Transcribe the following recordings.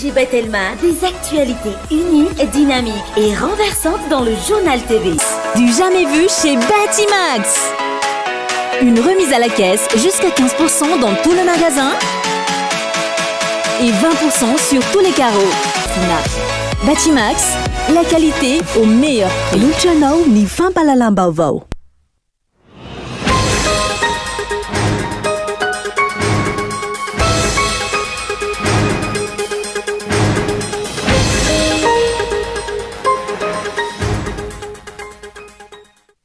Chez Batelma, des actualités uniques, dynamiques et renversantes dans le Journal TV. Du jamais vu chez Batimax. Une remise à la caisse jusqu'à 15% dans tout le magasin et 20% sur tous les carreaux. Batimax, la qualité au meilleur prix. Manolotra anao ny fampahalalam-baovao.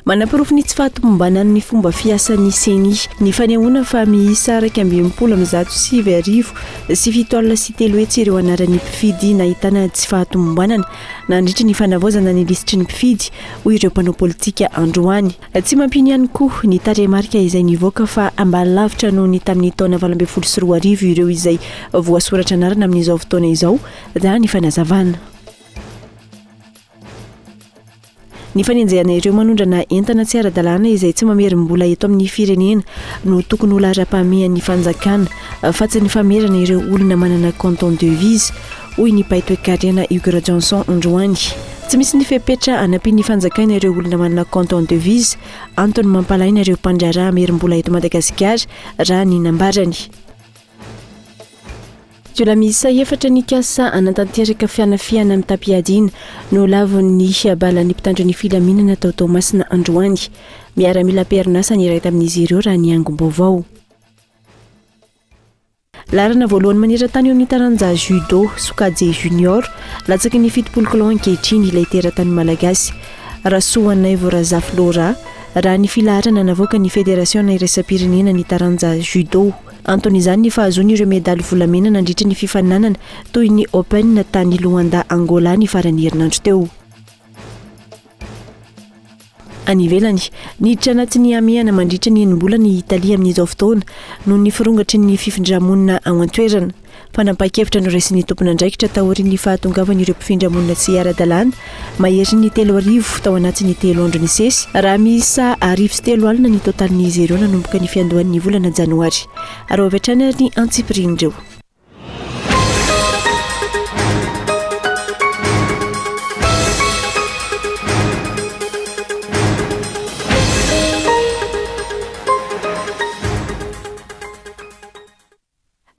Manaporofo ny tsy fahatomombanan'ny fomba fiasan'ny Ceni ny fanehoana fa miisa 361 903 ireo anaran'ny mpifidy nahitana tsy fahatomombanana nandritra ny fanavaozana ny lisitry ny mpifidy, hoy ireo mpanao politika androany. Tsy mampino ihany koa ny tarehimarika izay nivoaka fa ambany lavitra noho ny tamin'ny taona 2018 ireo izay voasoratra anarana amin'izao fotoana izao, raha ny fanazavana. Ny fanenjehana ireo manondrana entana tsy ara-dalàna izay tsy mamerim-bola eto amin'ny firenena no tokony ho laharam-pahamehan'ny fanjakana fa tsy ny famerana ireo olona manana compte en devise, hoy ny mpahay toekarena Hugues Rajohnson androany. Tsy misy ny fepetra hanampian'ny fanjakana ireo olona manana compte en devise, antony mampalaina ireo mpandraharaha hamerim-bola eto Madagasikara, raha ny nambarany. Jiolahy miisa efatra nikasa hanatanteraka fianafihana mitam-piadiana no lavon'ny balan'ny mpitandro ny filaminana tao Toamasina androany. Miaramila am-perinasa ny iray tamin'izy ireo raha ny angom-baovao. Laharana voalohany maneran-tany eo amin'ny taranja judo, sokajy junior, latsaky ny 70 kilao ankehitriny ilay teratany malagasy, Rasoanaivo Razafy Laura, raha ny filaharana navoakan'ny federasiona iraisam-pirenena ny taranja judo. Anton'izany ny fahazoany ireo medaly volamena nandritra ny fifaninanana toy ny Open tany Luanda Angola ny faran'ny herinandro teo. Any ivelany, niditra anatin'ny hamehana mandritra ny enim-bolana i Italia amin'izao fotoana noho ny firongatry ny fifindra-monina ao an-toerana. Fanapahan-kevitra noraisin'ny tompon'andraikitra taorian'ny fahatongavan'ireo mpifindra monina tsy ara-dalàna maherin'ny 3000 tao anatin'ny telo andro nisesy, raha miisa 310 ny totalin'izy ireo nanomboka ny fiandohan'ny volana janoary. Ary ho avy hatrany ary ny antsipirian'ireo.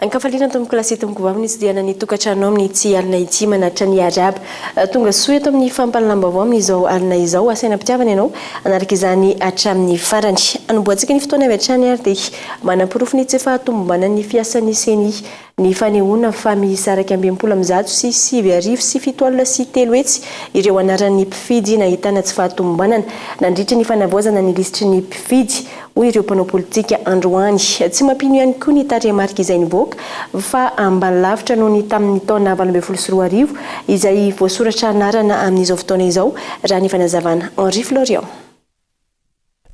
Ankafaliana tompoko lahy sy tompoko vavy ny hitsidihana ny tokantrano amin'ity alina ity manatitra ny Arab. Tonga soa eto amin'ny fampahalalam-baovao amin'izao alina izao. Asaina am-pitiavana ianao hanaraka izany hatramin'ny farany. Hanombohantsika ny fotoana avy hatrany ary dia manaporofo ny tsy fahatomombanan'ny fiasan'ny Ceni ny fanehoana fa miisa 361 300 ireo anaran'ny mpifidy nahitana tsy fahatomombanana nandritra ny fanavaozana ny lisitry ny mpifidy hoy ireo mpanao politika androany. Tsy mampino ihany koa ny tarehimarika izay nivoaka fa ambany lavitra noho ny tamin'ny taona 2018 izay voasoratra anarana amin'izao fotoana izao, raha ny fanazavana. Henri Florian.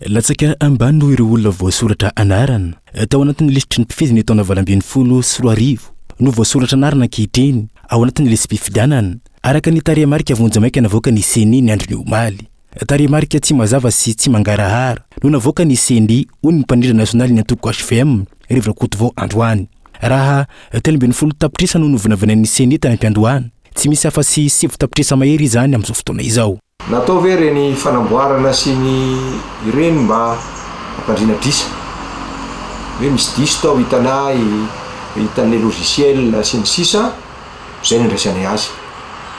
Latsaka ambany noho ireo olona voasoratra anarana tao anatin'ny lisitry ny mpifidy ny taona 2018 no voasoratra anarana ankehitriny ao anatin'ny lisi-pifidianana, araka ny tarehimarika vonjimaika navoakan'ny Ceni ny andron'ny omaly. Tarehimarika tsy mazava sy tsy mangarahara no navoakan'ny Ceni, hoy ny mpandrindra nasionalin'ny antoko hvm, Rivo Rakotovao androany. Raha 13 tapitrisa no novinavinain'ny Ceni tany am-piandohana, tsy misy afa-tsy 9 tapitrisa mahery izany amin'izao fotoana izao. Natao ve ireny fanamboarana sy ny ireny mba hampandriana drisa? Hoe misy diso tao hitanay, hitan'ilay logiciel sy ny sisa. Izay no andraisanay azy.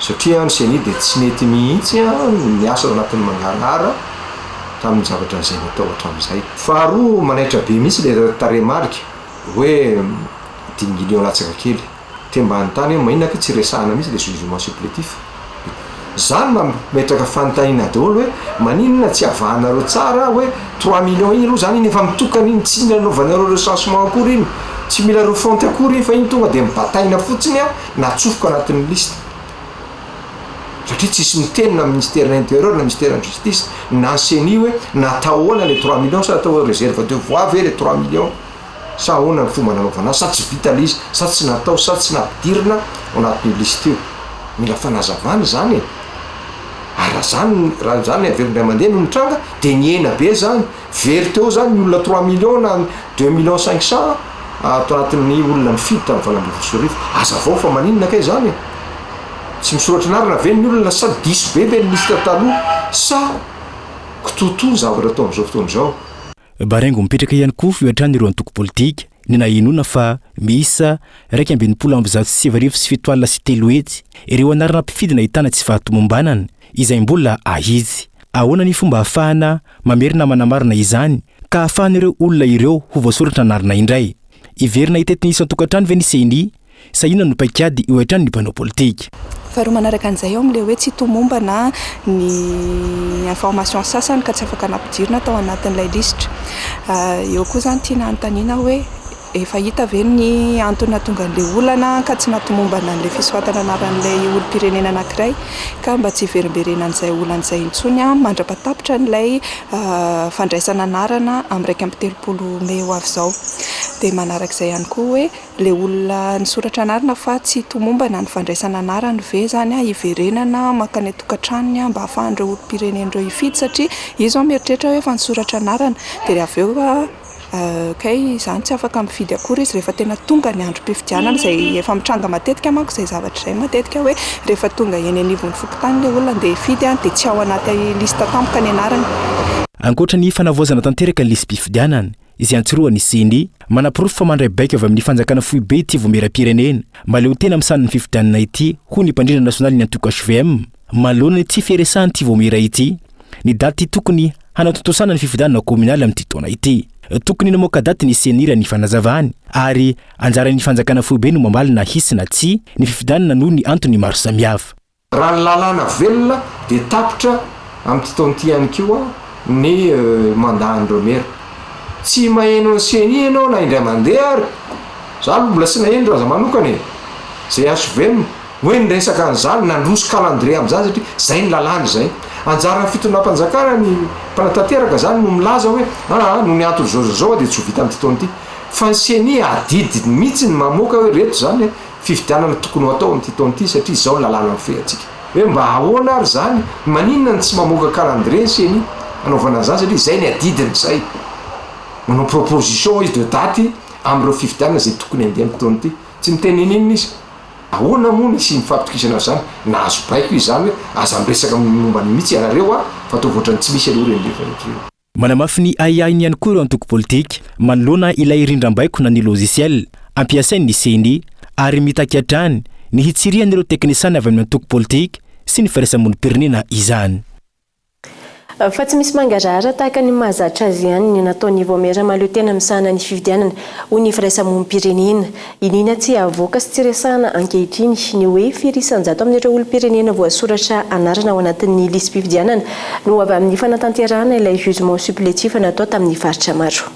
Satria ny Ceni dia tsy nety mihitsy niasa ao anatin'ny mangarahara tamin'ny zavatra izay natao hatramin'izay. Faharoa, manaitra be mihitsy ilay tarehimarika hoe dimy millions latsaka kely. Te mba hanontany hoe maninona kay tsy resahana mihitsy ilay jugement supplétif. Zany mametraka fanontaniana daholo hoe maninona tsy avahanareo tsara hoe trois millions iny aloha zany iny efa mitokana iny tsy nanaovanareo recensement akory iny, tsy mila refonte akory iny fa iny tonga dia mibataina fotsiny an natsofoka anatin'ny liste satria tsisy miteny na ministère ny intérieur na ministère ny justice na ny ceni hoe natao ahoana le trois millions sa atao reserve de voix ve le trois millions. Sa ahoana ny fomba nanaovana azy? Sa tsy vita ilay izy? Sa tsy natao? Sa tsy nampidirina ao anatin'io liste io? Mila fanazavana izany e! Ary raha izany, raha izany averina indray mandeha no mitranga dia nihena be izany, very teo izany ny olona trois millions na deux millions cinq cents. ato anatin'ny olona nifidy tamin'ny 2018. Hazavao fa maninona kay izany e? Tsy misoratra anarana ve ny olona sa diso be ve ny liste taloha sa kitoatoa ny zavatra atao amin'izao fotoana izao? Baraingo mipetraka ihany koa eo hatrany ireo antoko politika ny nahenoana fa miisa 361 361 ireo anarana mpifidy nahitana tsy fahatomombanana izay mbola ahitsy. Ahoana ny fomba ahafahana mamerina manamarina izany ka ahafahan'ireo olona ireo ho voasoratra anarana indray? Hiverina hitety ny isan-tokantrano ve ny CENI sa inona no paikady eo hatrany ny mpanao politika? Faharoa manaraka an'izay eo amin'ilay hoe tsy tomombana ny information sasany ka tsy afaka nampidirina tao anatin'ilay lisitra. Eo koa izany tiana hanontaniana hoe efa hita ve ny antony nahatonga an'ilay olana ka tsy nahatomombana an'ilay fisoratana anaran'ilay olom-pirenena anankiray ka mba tsy hiverimberenan'izay olana izay intsony mandra-patapitra an'ilay fandraisana anarana amin'ny 31 mey ho avy izao. Dia manarak'izay ihany koa hoe ilay olona nisoratra anarana fa tsy tomombana ny fandraisana anarany ve izany hiverenana mankany an-tokantranony mba hahafahan'ireo olom-pirenena ireo hifidy satria izy izao mieritreritra hoe efa nisoratra anarana dia avy eo kay izany tsy afaka mifidy akory izy rehefa tena tonga ny androm-pifidianana izay efa mitranga matetika manko izay zavatra izay matetika hoe rehefa tonga eny anivon'ny fokontany ilay olona andeha hifidy dia tsy ao anaty liste tampoka ny anarany. Ankoatra ny fanavaozana tanteraka ny lisi-pifidianana izay antsiroan'ny Ceni, manaporofo fa mandray baiko avy amin'ny fanjakana foibe ity Vaomieram-pirenena mahaleo tena misahan'ny fifidianana ity, hoy ny mpandrindra nasionalin'ny antoko hvm, manoloana ny tsy firesahan'ity vaomiera ity ny daty tokony hanatontosana ny fifidianana kaominaly amin'ity taona ity. Tokony namoaka daty ny Ceni raha ny fanazavany, ary anjaran'ny fanjakana foibe no mamaly na hisy na tsia ny fifidianana noho ny antony maro samihafa. Raha ny lalàna velona dia tapitra amin'ity taona ity ihany koa ny mandat an'ireo mera. Tsy maheno ny ceni ianao na indray mandeha ary. Za aloha mbola tsy naheno raha za manokana e. Zay hvm hoe niresaka an'izany, nandroso calendrier amin'izany satria zay ny lalàna izay. Anjaran'ny fitondram-panjakana ny mpanatanteraka zany no milaza hoe aa noho ny antony zao zao zao dia tsy ho vita amin'ity taona ity. Fa ny ceni adidiny mihitsy ny mamoaka hoe reto zany fifidianana tokony ho atao amin'ity taona ity satria izao ny lalàna mifehy antsika. Hoe mba ahoana ary izany? Maninona no tsy mamoaka calendrier ny ceni hanaovana an'izany satria izay ny adidiny izay. Manao proposition izy de daty amin'ireo fifidianana izay tokony handeha amin'ity taona ity. Tsy miteny n'inona izy. Ahoana moa no hisian'ny fampitokisana an'izany? Nahazo baiko izy izany hoe aza miresaka momba an'io mihitsy ianareo fa ataovy ohatran'ny tsy misy aloha ireny rehetra rehetra ireny. Manamafy ny ahiahiny ihany koa ireo antoko politika manoloana ilay rindrambaiko na ny logiciel ampiasain'ny Ceni ary mitaky hatrany ny hitsirihan'ireo teknisiana avy amin'ny antoko politika sy ny firaisamonim-pirenena izany. Fa tsy misy mangarahara tahaka ny mahazatra azy ihany ny nataon'ny Vaomiera Mahaleotena misahana ny fifidianana, hoy ny firaisamonim-pirenena. Iniana tsy avoaka sy tsy resahana ankehitriny ny hoe firy isan-jato amin'ireo olom-pirenena voasoratra anarana ao anatin'ny lisi-pifidianana no avy amin'ny fanatanterahana ilay jugement supplétif natao tamin'ny faritra maro.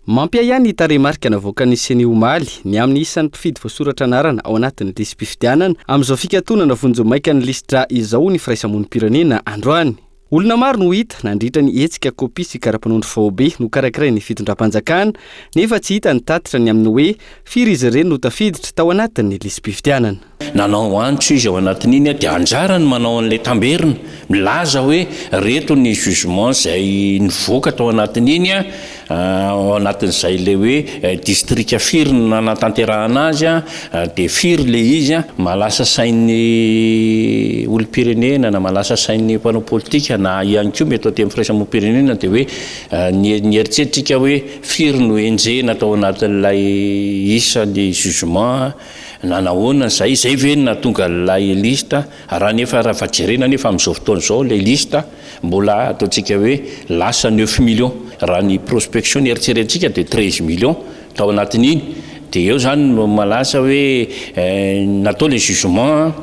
Mampiahiahy ny tarehimarika navoakan'ny Ceni omaly ny amin'ny isan'ny mpifidy voasoratra anarana ao anatin'ny lisi-pifidianana amin'izao fikatonana vonjimaika ny lisitra izao ny firaisamonim-pirenena androany. Olona maro no hita nandritra ny hetsika kopia sy kara-panondro faobe nokarakarain'ny fitondram-panjakana nefa tsy hita ny tatitra ny amin'ny hoe firy izy ireny no tafiditra tao anatin'ny lisi-pifidianana. Nanao antso izy ao anatin'iny dia anjarany manao an'ilay tamberina milaza hoe reto ny jugement izay nivoaka tao anatin'iny Ao anatin'izay ilay hoe distrika firy no nanatanterahana azy dia firy ilay izy. Mahalasa sain'ny olom-pirenena na mahalasa sain'ny mpanao politika na ihany koa mety ho aty amin'ny firaisamonim-pirenena dia hoe ny ny eritreritrika hoe firy no enjehina tao anatin'ilay isan'ny jugement na nahoana izay. Izay ve no nahatonga an'ilay liste? Raha nefa raha jerena anefa amin'izao fotoana izao ilay liste Mbola ataontsika hoe lasa neuf millions. Raha ny prospection ny eritreretintsika dia 13 millions tao anatin'iny. Dia eo izany no mahalasa hoe natao ilay jugement,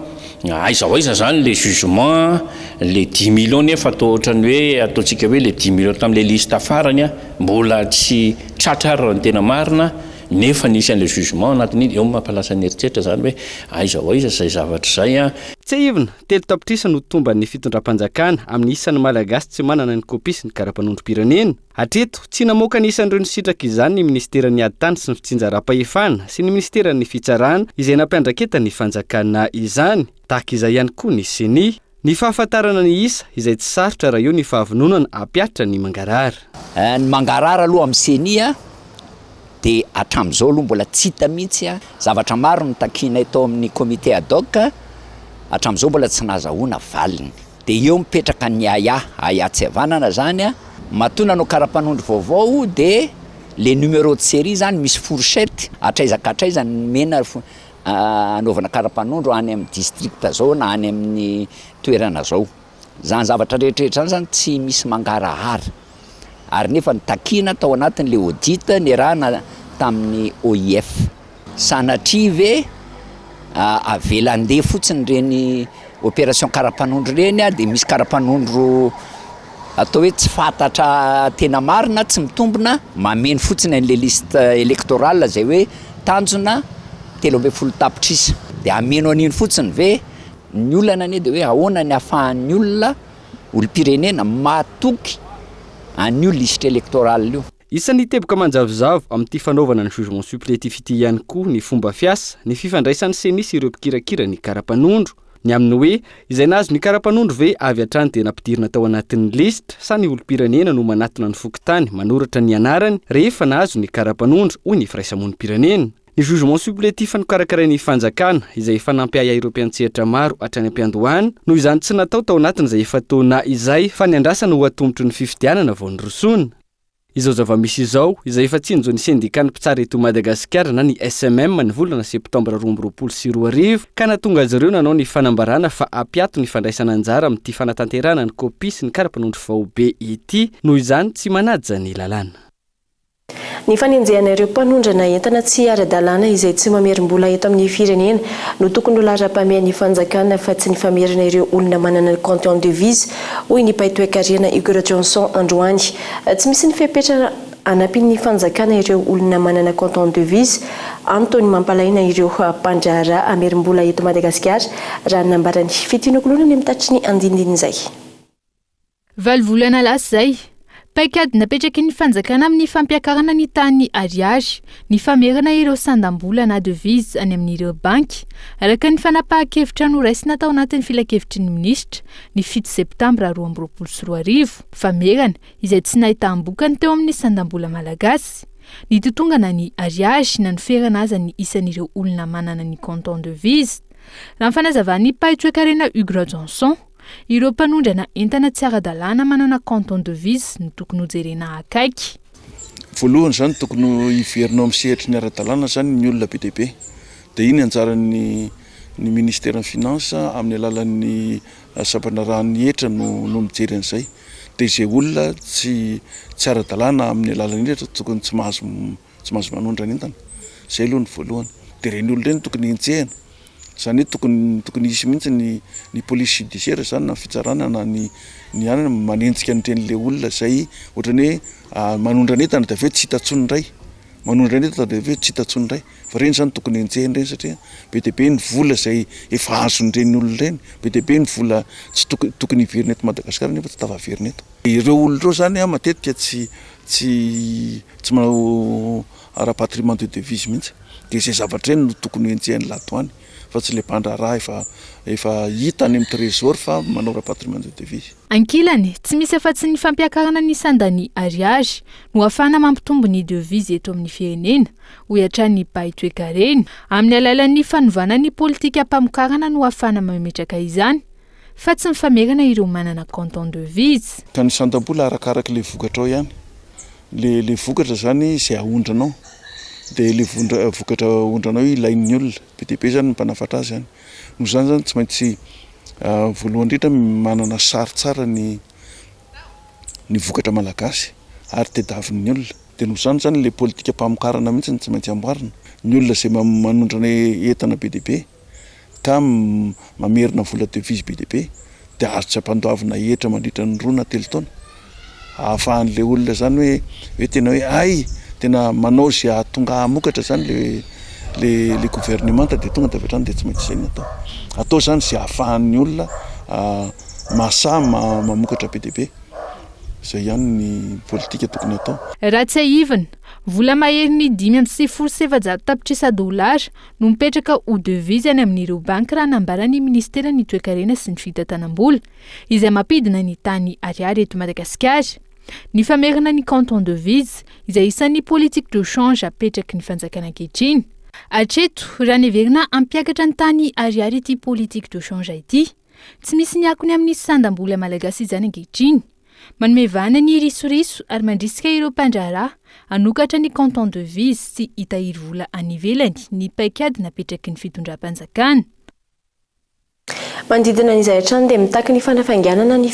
aiza ho aiza izany ilay jugement, ilay dix millions nefa atao ohatran'ny hoe ataontsika hoe ilay dix millions tamin'ilay liste farany mbola tsy tratra ary raha ny tena marina nefa nisy an'ilay jugement anatin'iny. Eo no mampalasa ny eritreritra izany hoe aiza ho aiza izay zavatra izay an. Tsiahivina, 3 tapitrisa no tomban'ny fitondram-panjakana amin'ny isan'ny Malagasy tsy manana ny kopia sy ny kara-panondrom-pirenena. Hatreto, tsy namoaka ny isan'ireo nisitraka izany ny minisiteran'ny Ady tany sy ny fitsinjaram-pahefana sy ny minisiteran'ny Fitsarana izay nampiandraketan'ny fanjakana izany. Tahaka izay ihany koa ny Ceni. Ny fahafantarana ny isa izay tsy sarotra raha eo ny fahavononana hampihatra ny mangarahara. Ny mangarahara aloha amin'ny Ceni a. Dia hatramin'izao aloha mbola tsy hita mihitsy, zavatra maro no takianay tao amin'ny comité ad hoc, hatramin'izao mbola tsy nahazahoana valiny. Dia eo mipetraka ny ahiahy, ahiahy tsy havanana izany, matoa nanao kara-panondro vaovao dia le numéro de série izany misy fourchette, hatraiza ka hatraiza no nomena hanaovana kara-panondro any amin'ny district zao na any amin'ny toerana zao. Izany zavatra rehetra rehetra izany zany tsy misy mangarahara ary nefa notakiana tao anatin'ilay audit niarahana tamin'ny OIF. Sanatria ve avela handeha fotsiny ireny opération kara-panondro ireny dia misy kara-panondro atao hoe tsy fantatra tena marina, tsy mitombina, mameno fotsiny an'ilay liste électorale izay hoe tanjona 13 tapitrisa dia hameno an'iny fotsiny ve? Ny olana anie dia hoe ahoana ny ahafahan'ny olona, olom-pirenena, matoky an'io lisitra électorale io. Isan'ny teboka manjavozavo amin'ity fanaovana ny jugement supplétif ity ihany koa ny fomba fiasa, ny fifandraisan'ny Ceni sy ireo mpikirakira ny kara-panondro. Ny amin'ny hoe izay nahazo ny kara-panondro ve avy hatrany dia nampidirina tao anatin'ny lisitra sa ny olom-pirenena no manatona ny fokontany manoratra ny anarany rehefa nahazo ny kara-panondro, hoy ny firaisamonim-pirenena. Ny jugement supplétif nokarakarain'ny fanjakana, izay efa nampiahiahy ireo mpiantsehatra maro hatrany am-piandohana, noho izany tsy natao tao anatin'izay efa-taona izay fa niandrasana ho atomotry ny fifidianana vao nirosoana. Izao zava-misy izao, izay efa tsinjon'ny sendikan'ny mpitsara eto Madagasikara na ny SMM ny volana septambra 2022, ka nahatonga azy ireo nanao ny fanambarana fa hampiato ny fandraisana anjara amin'ity fanatanterahana ny kopia sy ny kara-panondro faobe ity, noho izany tsy manaja ny lalàna. Ny fanenjehana ireo mpanondrana entana tsy ara-dalàna izay tsy mamerim-bola eto amin'ny firenena no tokony ho laharam-pahamehan'ny fanjakana fa tsy ny famerana ireo olona manana ny compte en devise, hoy ny mpahay toekarena Hugues Rajohnson androany. Tsy misy ny fepetra anampian'ny fanjakana ireo olona manana compte en devise, antony mampalaina ireo mpandraharaha hamerim-bola eto Madagasikara, raha ny nambarany. Fitianokoloana ny mitatry ny andinindin'izay. Valo volana lasa izay, paikady napetraky ny fanjakana amin'ny fampiakarana ny tahan'ny ariary ny famerana ireo sandam-bola na devise any amin'ireo banky, araka ny fanapahan-kevitra noraisina tao anatin'ny filankevitry ny minisitra ny fito septambra 2022. Famerana izay tsy nahitam-bokany teo amin'ny sandam-bola malagasy. Nitotongana ny ariary na noferana aza ny isan'ireo olona manana ny compte en devise, raha ny fanazavan'ny mpahay toekarena Hugues Rajohnson. Ireo mpanondrana entana tsy ara-dalàna manana compte en devise no tokony hojerena akaiky. Voalohany izany tokony hiverina ao amin'ny sehatry ny ara-dalàna izany ny olona be dia be. Dia iny anjaran'ny ny ministeran'ny finance amin'ny alalan'ny sampandraharahan'ny hetra no no mijery an'izay. Dia izay olona tsy tsy ara-dalàna amin'ny alalan'ny hetra tokony tsy mahazo tsy mahazo manondrana entana. Izay aloha ny voalohany. Dia ireny olona ireny tokony henjehina. Izany hoe tokony tokony hisy mihitsy ny ny police judiciaire izany na ny fitsarana na ny ny anona manenjika an'ireny le olona izay ohatran'ny hoe manondrana entana dia avy eo tsy hita intsony indray. Manondrana entana dia avy eo tsy hita intsony indray. Fa ireny izany tokony henjehina ireny satria be dia be ny vola izay efa azon'ireny olona ireny. Be dia be ny vola tsy tokony tokony hiverina eto Madagasikara nefa tsy tafaverina eto. Ireo olona ireo izany matetika tsy tsy tsy manao rapatriement de devise mihitsy. Dia izay zavatra ireny no tokony ho henjehan'ny ladoany fa tsy ilay mpandraharaha efa efa hita any amin'ny trésor fa manao rapatriement de devise. Ankilany, tsy misy afa-tsy ny fampiakarana ny sandan'ny ariary no ahafahana mampitombo ny devise eto amin'ny firenena, hoy hatrany ny mpahay toekarena. Amin'ny alalan'ny fanovana ny politikam-pamokarana no ahafahana mametraka izany, fa tsy ny famerana ireo manana compte en devise. Ka ny sandam-bola arakarak'ilay vokatra ao ihany. Le le vokatra zany izay aondranao de le vondra vokatra aondranao ilain'ny olona, be dia be zany ny mpanafatra azy any, noho izany zany tsy maintsy voalohany indrindra manana sary tsara ny ny vokatra malagasy ary tediavin'ny olona, de noho izany zany le politikam-pamokarana mihitsy no tsy maintsy amboarina, ny olona izay manondrana entana be dia be. ka mamerina vola devise be dia be dia azo tsy ampandoavina hetra mandritra ny roa na telo taona ahafahan'ilay olona zany hoe hoe tena hoe hay tena manao izay hahatonga hamokatra zany le le le gouvernemanta dia tonga dia avy hatrany dia tsy maintsy izay no atao. Atao zany izay ahafahan'ny olona mahasahy mamokatra be dia be. Izay ihany ny politika tokony atao. Raha tsiahivina, vola maherin'ny 495 tapitrisa dolara no mipetraka ho devise any amin'ireo banky raha nambaran'ny minisiteran'ny Toekarena sy ny Fitantanam-bola, izay mampidina ny tany ariary eto Madagasikara. Ny famerana ny compte en devise, izay isan'ny politique de change apetraky ny fanjakana ankehitriny. Hatreto, raha neverina hampiakatra ny tany ariary ity politique de change ity. Tsy misy ny akony amin'ny sandam-bola malagasy izany ankehitriny. Manome vahana ny risoriso ary mandrisika ireo mpandraharaha hanokatra ny compte en devise sy hitahiry vola any ivelany ny paikady napetraky ny fitondram-panjakana. Manodidina an'izay hatrany dia mitaky ny fanafainganana ny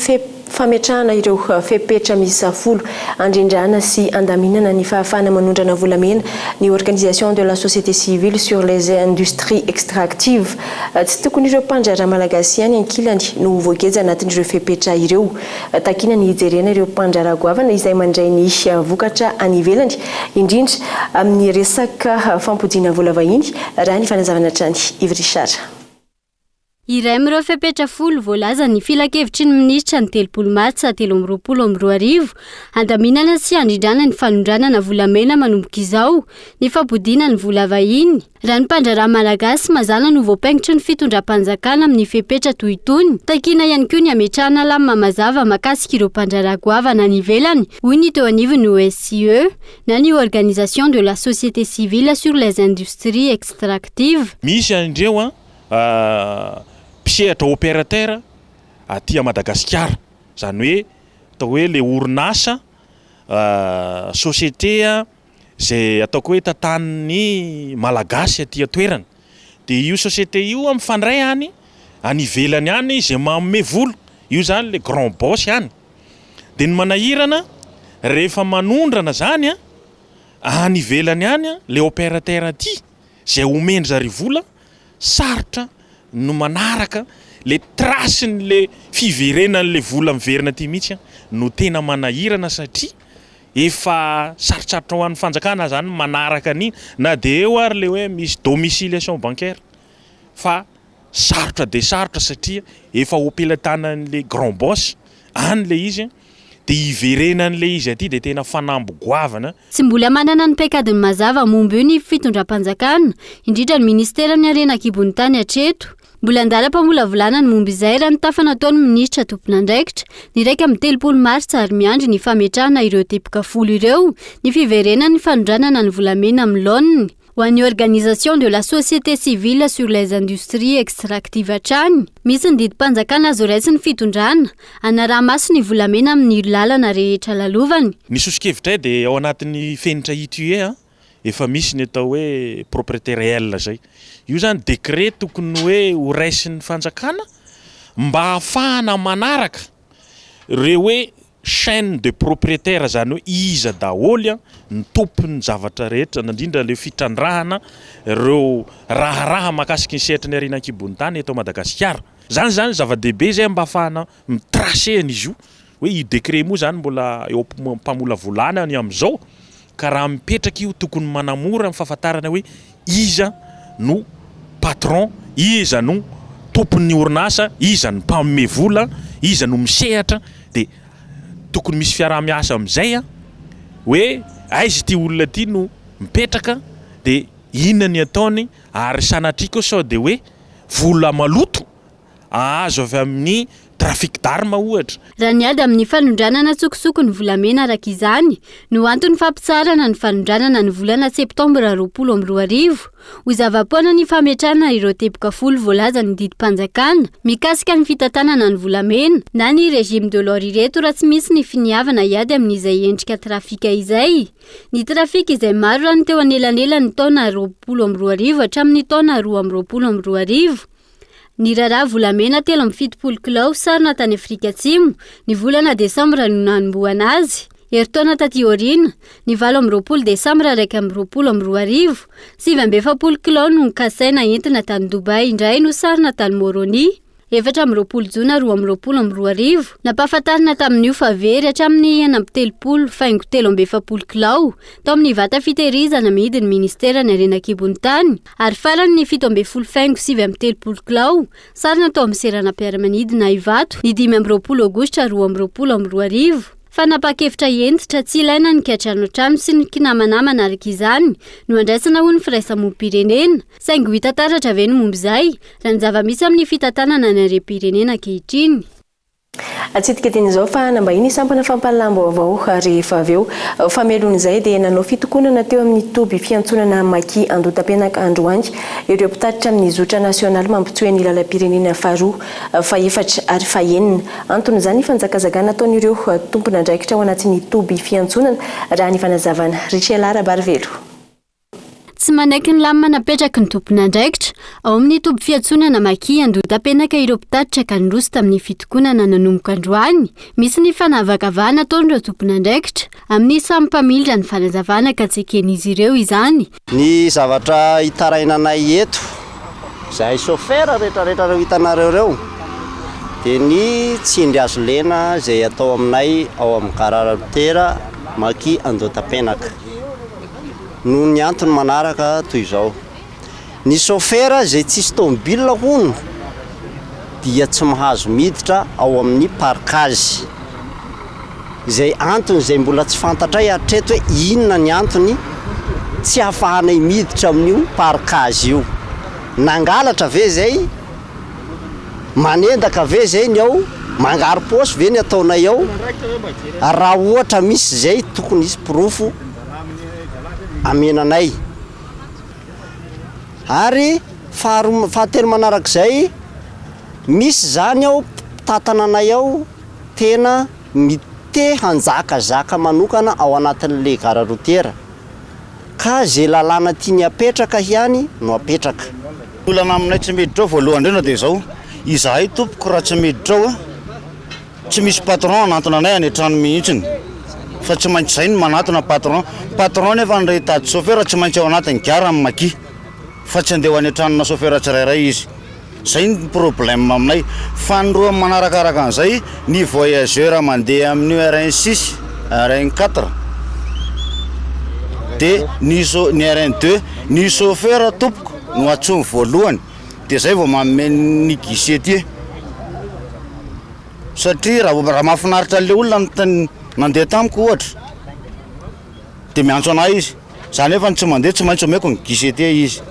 fametrahana ireo fepetra miisa folo handrindrana sy handaminana ny fahafahana manondrana volamena ny Organisation de la société civile sur les industries extractives. Tsy tokony ireo mpandraharaha malagasy ihany ankilany no ho voageja anatin'ireo fepetra ireo. Takiana ny hijerena ireo mpandraharaha goavana izay mandray ny vokatra any ivelany, indrindra amin'ny resaka fampodiana vola vahiny, raha ny fanazavana hatrany. Yves Richard. Iray amin'ireo fepetra folo voalazan'ny Filankevitry ny Minisitra ny 30 martsa 2023, handaminana sy handrindrana ny fanondranana volamena manomboka izao, ny fampodiana ny vola vahiny. Raha ny mpandraharaha malagasy mazàna no voapaingotry ny fitondram-panjakana amin'ny fepetra toy itony, takiana ihany koa ny hametrahana lamina mazava mahakasika ireo mpandraharaha goavana any ivelany, hoy ny teo anivon'ny OSCE, na ny Organisation de la Société Civile sur les Industries Extractives. Misy an'ireo mpisehatra opérateur aty Madagasikara, izany hoe atao hoe ilay orinasa, société izay ataoko hoe tantanin'ny Malagasy aty an-toerana. Dia io société io mifandray any any ivelany any izay manome vola, io izany ilay grand boss any. Dia ny manahirana rehefa manondrana izany an, any ivelany any ilay opérateur aty izay omen-dry zareo vola, sarotra no manaraka ilay trace-n'ilay fiverenan'ilay vola miverina aty mihitsy no tena manahirana satria Efa sarotsarotra ho an'ny fanjakana zany manaraka an'iny na dia eo ary le hoe misy domiciliation bancaire fa sarotra dia sarotra satria efa ho am-pelatanan'le grand boss any le izy dia hiverenan'le izy aty dia tena fanamby goavana. Tsy mbola manana ny paikadiny mazava momba io ny fitondram-panjakana, indrindra ny minisiteran'ny harena an-kibon'ny tany hatreto. Mbola an-dalam-pamolavolana ny momba izay raha ny tafa nataon'ny minisitra tompon'andraikitra, ny 31 martsa ary miandry ny fametrahana ireo teboka folo ireo ny fiverenan'ny fanondranana ny volamena amin'ny laoniny ho an'ny Organisation de la société civile sur les industries extractives hatrany. Misy ny didim-panjakana azo raisin'ny fitondrana hanaraha-maso ny volamena amin'ny lalana rehetra lalovany. Ny soso-kevitray dia ao anatin'ny fenitra ITUE efa misy ny atao hoe propriété réelle zay. Io zany décret tokony hoe ho raisin'ny fanjakana mba hahafahana manaraka ireo hoe chaine de propriétaire zany hoe iza daholo ny tompon'ny zavatra rehetra indrindra le fitrandrahana ireo raharaha mahakasiky ny sehatry ny harena an-kibon'ny tany eto Madagasikara. Zany zany zava-dehibe zay mba hahafahana mi-tracer an'izy io hoe io décret moa zany mbola eo am-pamolavolana ny amin'izao ka raha mipetraka io tokony manamora ny fahafantarana hoe iza no patron, iza no tompon'ny orinasa, iza no mpanome vola, iza no misehatra dia tokony misy fiaraha-miasa amin'izay hoe aiza ity olona ity no mipetraka dia inona ny ataony ary sanatria koa sao dia hoe vola maloto azo avy amin'ny trafic d'armes ohatra. Raha ny ady amin'ny fanondranana an-tsokosoko ny volamena araka izany no anton'ny fampitsaharana ny fanondranana ny volana septambra 2020, ho zava-poana ny fametrahana ireo teboka folo voalazan'ny didim-panjakana mikasika ny fitantanana ny volamena na ny régime de l'or ireto raha tsy misy ny finiavana hiady amin'izay endrika trafika izay. Ny trafika izay maro raha ny teo anelanelan'ny taona 2020 hatramin'ny taona 2022. Ny raharaha volamena 73 kilao sarona tany Afrika Atsimo, ny volana desambra no nanombohana azy. Herintaona taty aoriana, ny 28 desambra 2021, 49 kilao no nokasaina entina tany Dubaï indray no sarona tany Moroni. 24 jona 2022, nampahafantarina tamin'io fa very hatramin'ny 36 faingo 43 kilao tao amin'ny vata fitehirizana amidin'ny ministeran'ny harena an-kibon'ny tany ary farany ny 17 faingo 39 kilao sarona tao amin'ny seranam-piaramanidina Ivato ny 25 aogositra 2022. Fanapahan-kevitra hentitra tsy ilaina ny kiantranoantrano sy ny kinamanamana araka izany no andraisana hoy ny firaisamonim-pirenena. Saingy ho hita taratra ve ny momba izay, raha ny zava-misy amin'ny fitantanana ny harem-pirenena ankehitriny? Atsidika dieny izao fa hanambahiny sampana fampahalalam-baovao rehefa avy eo. Famelon'izay dia nanao fitokonana teo amin'ny toby fiantsonana Maki Andotapenaka androany ireo mpitatitra amin'ny zotra nasionaly mampitsohy ny lalam-pirenena faharoa, fahefatra ary fahenina. Anton'izany ny fanjakazakana ataon'ireo tompon'andraikitra ao anatin'ny toby fiantsonana, raha ny fanazavana. Richela Rabarivelo. Tsy manaiky ny lamina napetraky ny tompon'andraikitra ao amin'ny toby fiantsonana Maki Andohatapenaka ireo mpitatitra ka niroso tamin'ny fitokonana nanomboka androany. Misy ny fanavakavahana ataon'ireo tompon'andraikitra amin'ny samy mpamily raha ny fanazavana ka tsy eken'izy ireo izany. Ny zavatra itarainanay eto, izahay chauffeur rehetrarehetra ireo hitanareo ireo, dia ny tsindry hazo lena izay atao aminay ao amin'ny gara routière Maki Andohatapenaka. Noho ny antony manaraka toy izao, ny saofera izay tsisy tomobile hono dia tsy mahazo miditra ao amin'ny parkage, izay antony izay mbola tsy fantatray hatreto hoe inona ny antony tsy ahafahanay miditra amin'io parkage io. Nangalatra ve izay? Manendaka ve izay ny ao? Mangaro-paosy ve ny ataonay ao? Raha ohatra misy izay tokony hisy porofo amena anay. Ary faharoa, fahatelo manarak'izay, misy izany ao mpitantana anay ao tena mi-te hanjakazaka manokana ao anatin'ilay gara routière. Ka ze lalàna tiany apetraka ihany no apetraka. Olana aminay tsy miditra ao voalohany indrindra dia izao, izahay tompoko raha tsy miditra ao tsy misy patron hanantona anay any an-trano mihitsiny fa tsy maintsy izay no manatona patron, patron nefa ny hitady chauffeur tsy maintsy ao anatin'ny gara ny maki fa tsy handeha ho any an-tranona chauffeur tsirairay izy. Zay ny problème aminay. Faharoa manarakaraka an'izay, ny voyageur mandeha amin'io RN six, RN quatre, de ny so- ny RN deux, ny chauffeur tompoko no antsoiny voalohany, de zay vao manome ny guichet ty. Satria raha vao raha mahafinaritra an'le olona ny nandeha tamiko ohatra, de miantso anahy izy. Za nefa tsy mandeha tsy maintsy omeko ny guichet izy.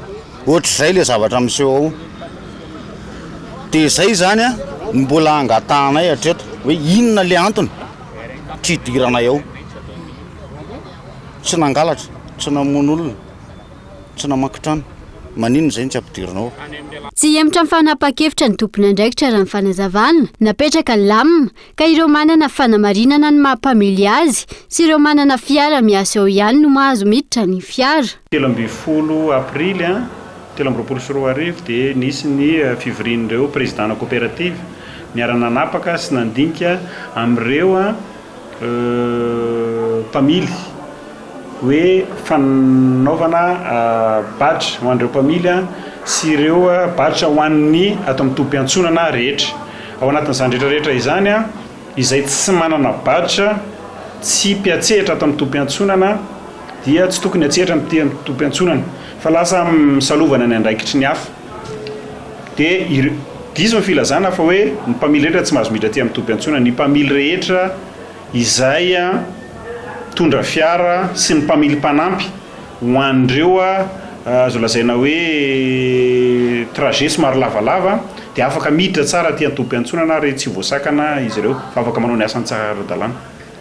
Ohatr'izay le zavatra miseho ao. De zay zany a no mbola angatahanay hatreto hoe inona le antony tsy hidiranay ao. Tsy nangalatra, tsy namono olona, tsy namaky trano, maninona zay no tsy ampidirina ao? Tsy hihemotra amin'ny fanapahan-kevitra ny tompon'andraikitra raha ny fanazavana. Napetraka ny lamina ka ireo manana fanamarinana ny maha mpamily azy sy ireo manana fiara miasa eo ihany no mahazo miditra ny fiara. 13 aprily 2023 dia nisy ny fivorian'ireo prezidana koperativa niara-nanapaka sy nandinika amin'ireo mpamily hoe fanaovana badge ho an'ireo mpamily sy ireo badge ho an'ny ato amin'ny tobim-piantsonana rehetra. Ao anatin'izany rehetra rehetra izany, izay tsy manana badge, tsy mpiatsehitra ato amin'ny tobim-piantsonana dia tsy tokony hatsehitra amin'ity tobim-piantsonana fa lasa misalovana ny andraikitry ny hafa. Dia ireo, diso ny filazana fa hoe ny mpamily rehetra tsy mahazo miditra aty amin'ny tobim-piantsonana. Ny mpamily rehetra izay mitondra fiara sy ny mpamily mpanampy ho an'ireo azo lazaina hoe trajet somary lavalava dia afaka miditra tsara aty an-tobim-piantsonana ary tsy voasakana izy ireo fa afaka manao ny asany tsara ara-dalàna.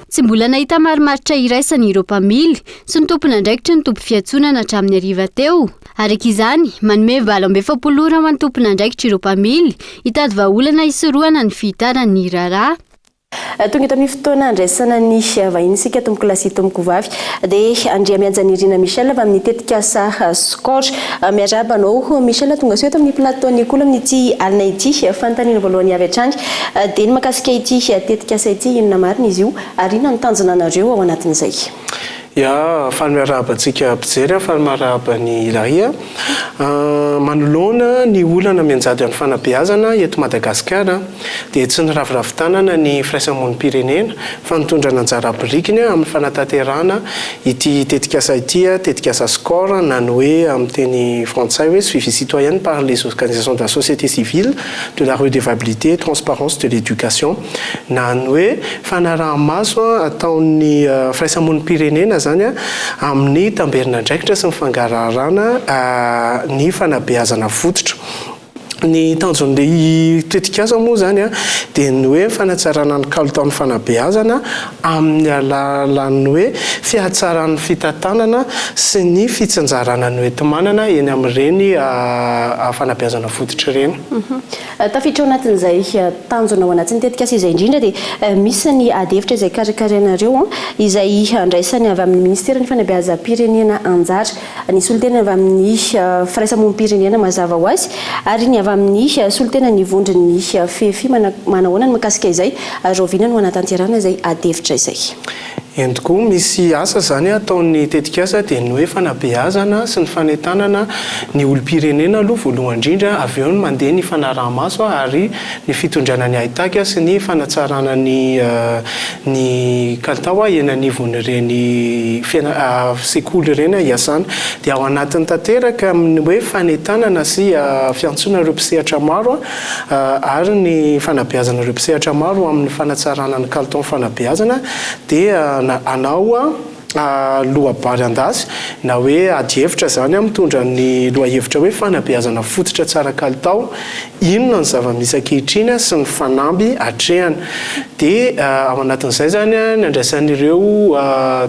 Tsy mbola nahita marimaritra iraisana ireo mpamily sy ny tompon'andraikitry ny toby fiantsonana hatramin'ny hariva teo. Araka izany, manome 48 ora ho an'ny tompon'andraikitra ireo mpamily hitady vahaolana hisorohana ny fihitaran'ny raharaha. Tonga eto amin'ny fotoana handraisana ny vahiny isika tompokolahy sy tompokovavy dia Andriamihajanirina Michel avy amin'ny tetikasa Score. Miarahaba anao Michel, tongasoa eto amin'ny plateau ny Kolo amin'ity alina ity. Fanontaniana voalohany avy hatrany dia ny mahakasika ity tetikasa ity, inona marina izy io ary inona no tanjona anareo ao anatin'izay? Ya, faly miarahaba antsika mpijery aho, faly miarahaba an'i Hilary. Manoloana ny olana mianjady amin'ny fanabeazana eto Madagasikara dia tsy niraviravy tanana ny firaisamonim-pirenena fa nitondra ny anjara birikiny amin'ny fanatanterahana ity tetikasa ity, tetikasa SCORE na ny hoe amin'ny teny frantsay hoe Suivi citoyenne par les organisations de la société civile de la redevabilité et transparence de l'éducation na ny hoe fanaraha-maso ataon'ny firaisamonim-pirenena izany amin'ny tamberin'andraikitra sy ny fangaraharana ny fanabeazana fototra. Ny tanjon'ilay tetikasa moa izany dia ny hoe fanatsarana ny kalitaon'ny fanabeazana amin'ny alalan'ny hoe fihatsaran'ny fitantanana sy ny fitsinjarana ny hoenti-manana eny amin'ireny fanabeazana fototra ireny. Tafiditra ao anatin'izay tanjona ao anatin'ny tetikasa izay indrindra dia misy ny adihevitra izay karakarainareo izay andraisan'ny avy amin'ny Minisiteran'ny Fanabeazam-pirenena anjara. ny solontena avy amin'ny firaisamonim-pirenena mazava ho azy ary ny avy amin'ny solontenan'ny vondron'ny FEFI. Manahoana ny mikasika izay ary rahoviana no hanatanterahana izay adihevitra izay? Eny tokoa, misy asa izany ataon'ny tetikasa dia ny hoe fanabeazana sy ny fanentanana ny olom-pirenena aloha voalohany indrindra, avy eo ny mandeha ny fanaraha-maso ary ny fitondrana ny haitaky sy ny fanatsarana ny ny kalitao eny anivon'ireny sekoly ireny hiasana dia ao anatiny tanteraka amin'ny hoe fanentanana sy fiantsoana ireo mpisehatra maro ary ny fanabeazana ireo mpisehatra maro amin'ny fanatsarana ny kalitaon'ny fanabeazana dia hanao loabary an-dasy na hoe adihevitra izany mitondra ny lohahevitra hoe fanabeazana fototra tsara kalitao, inona ny zava-misy ankehitriny sy ny fanamby atrehana. Dia ao anatin'izay izany ny andraisan'ireo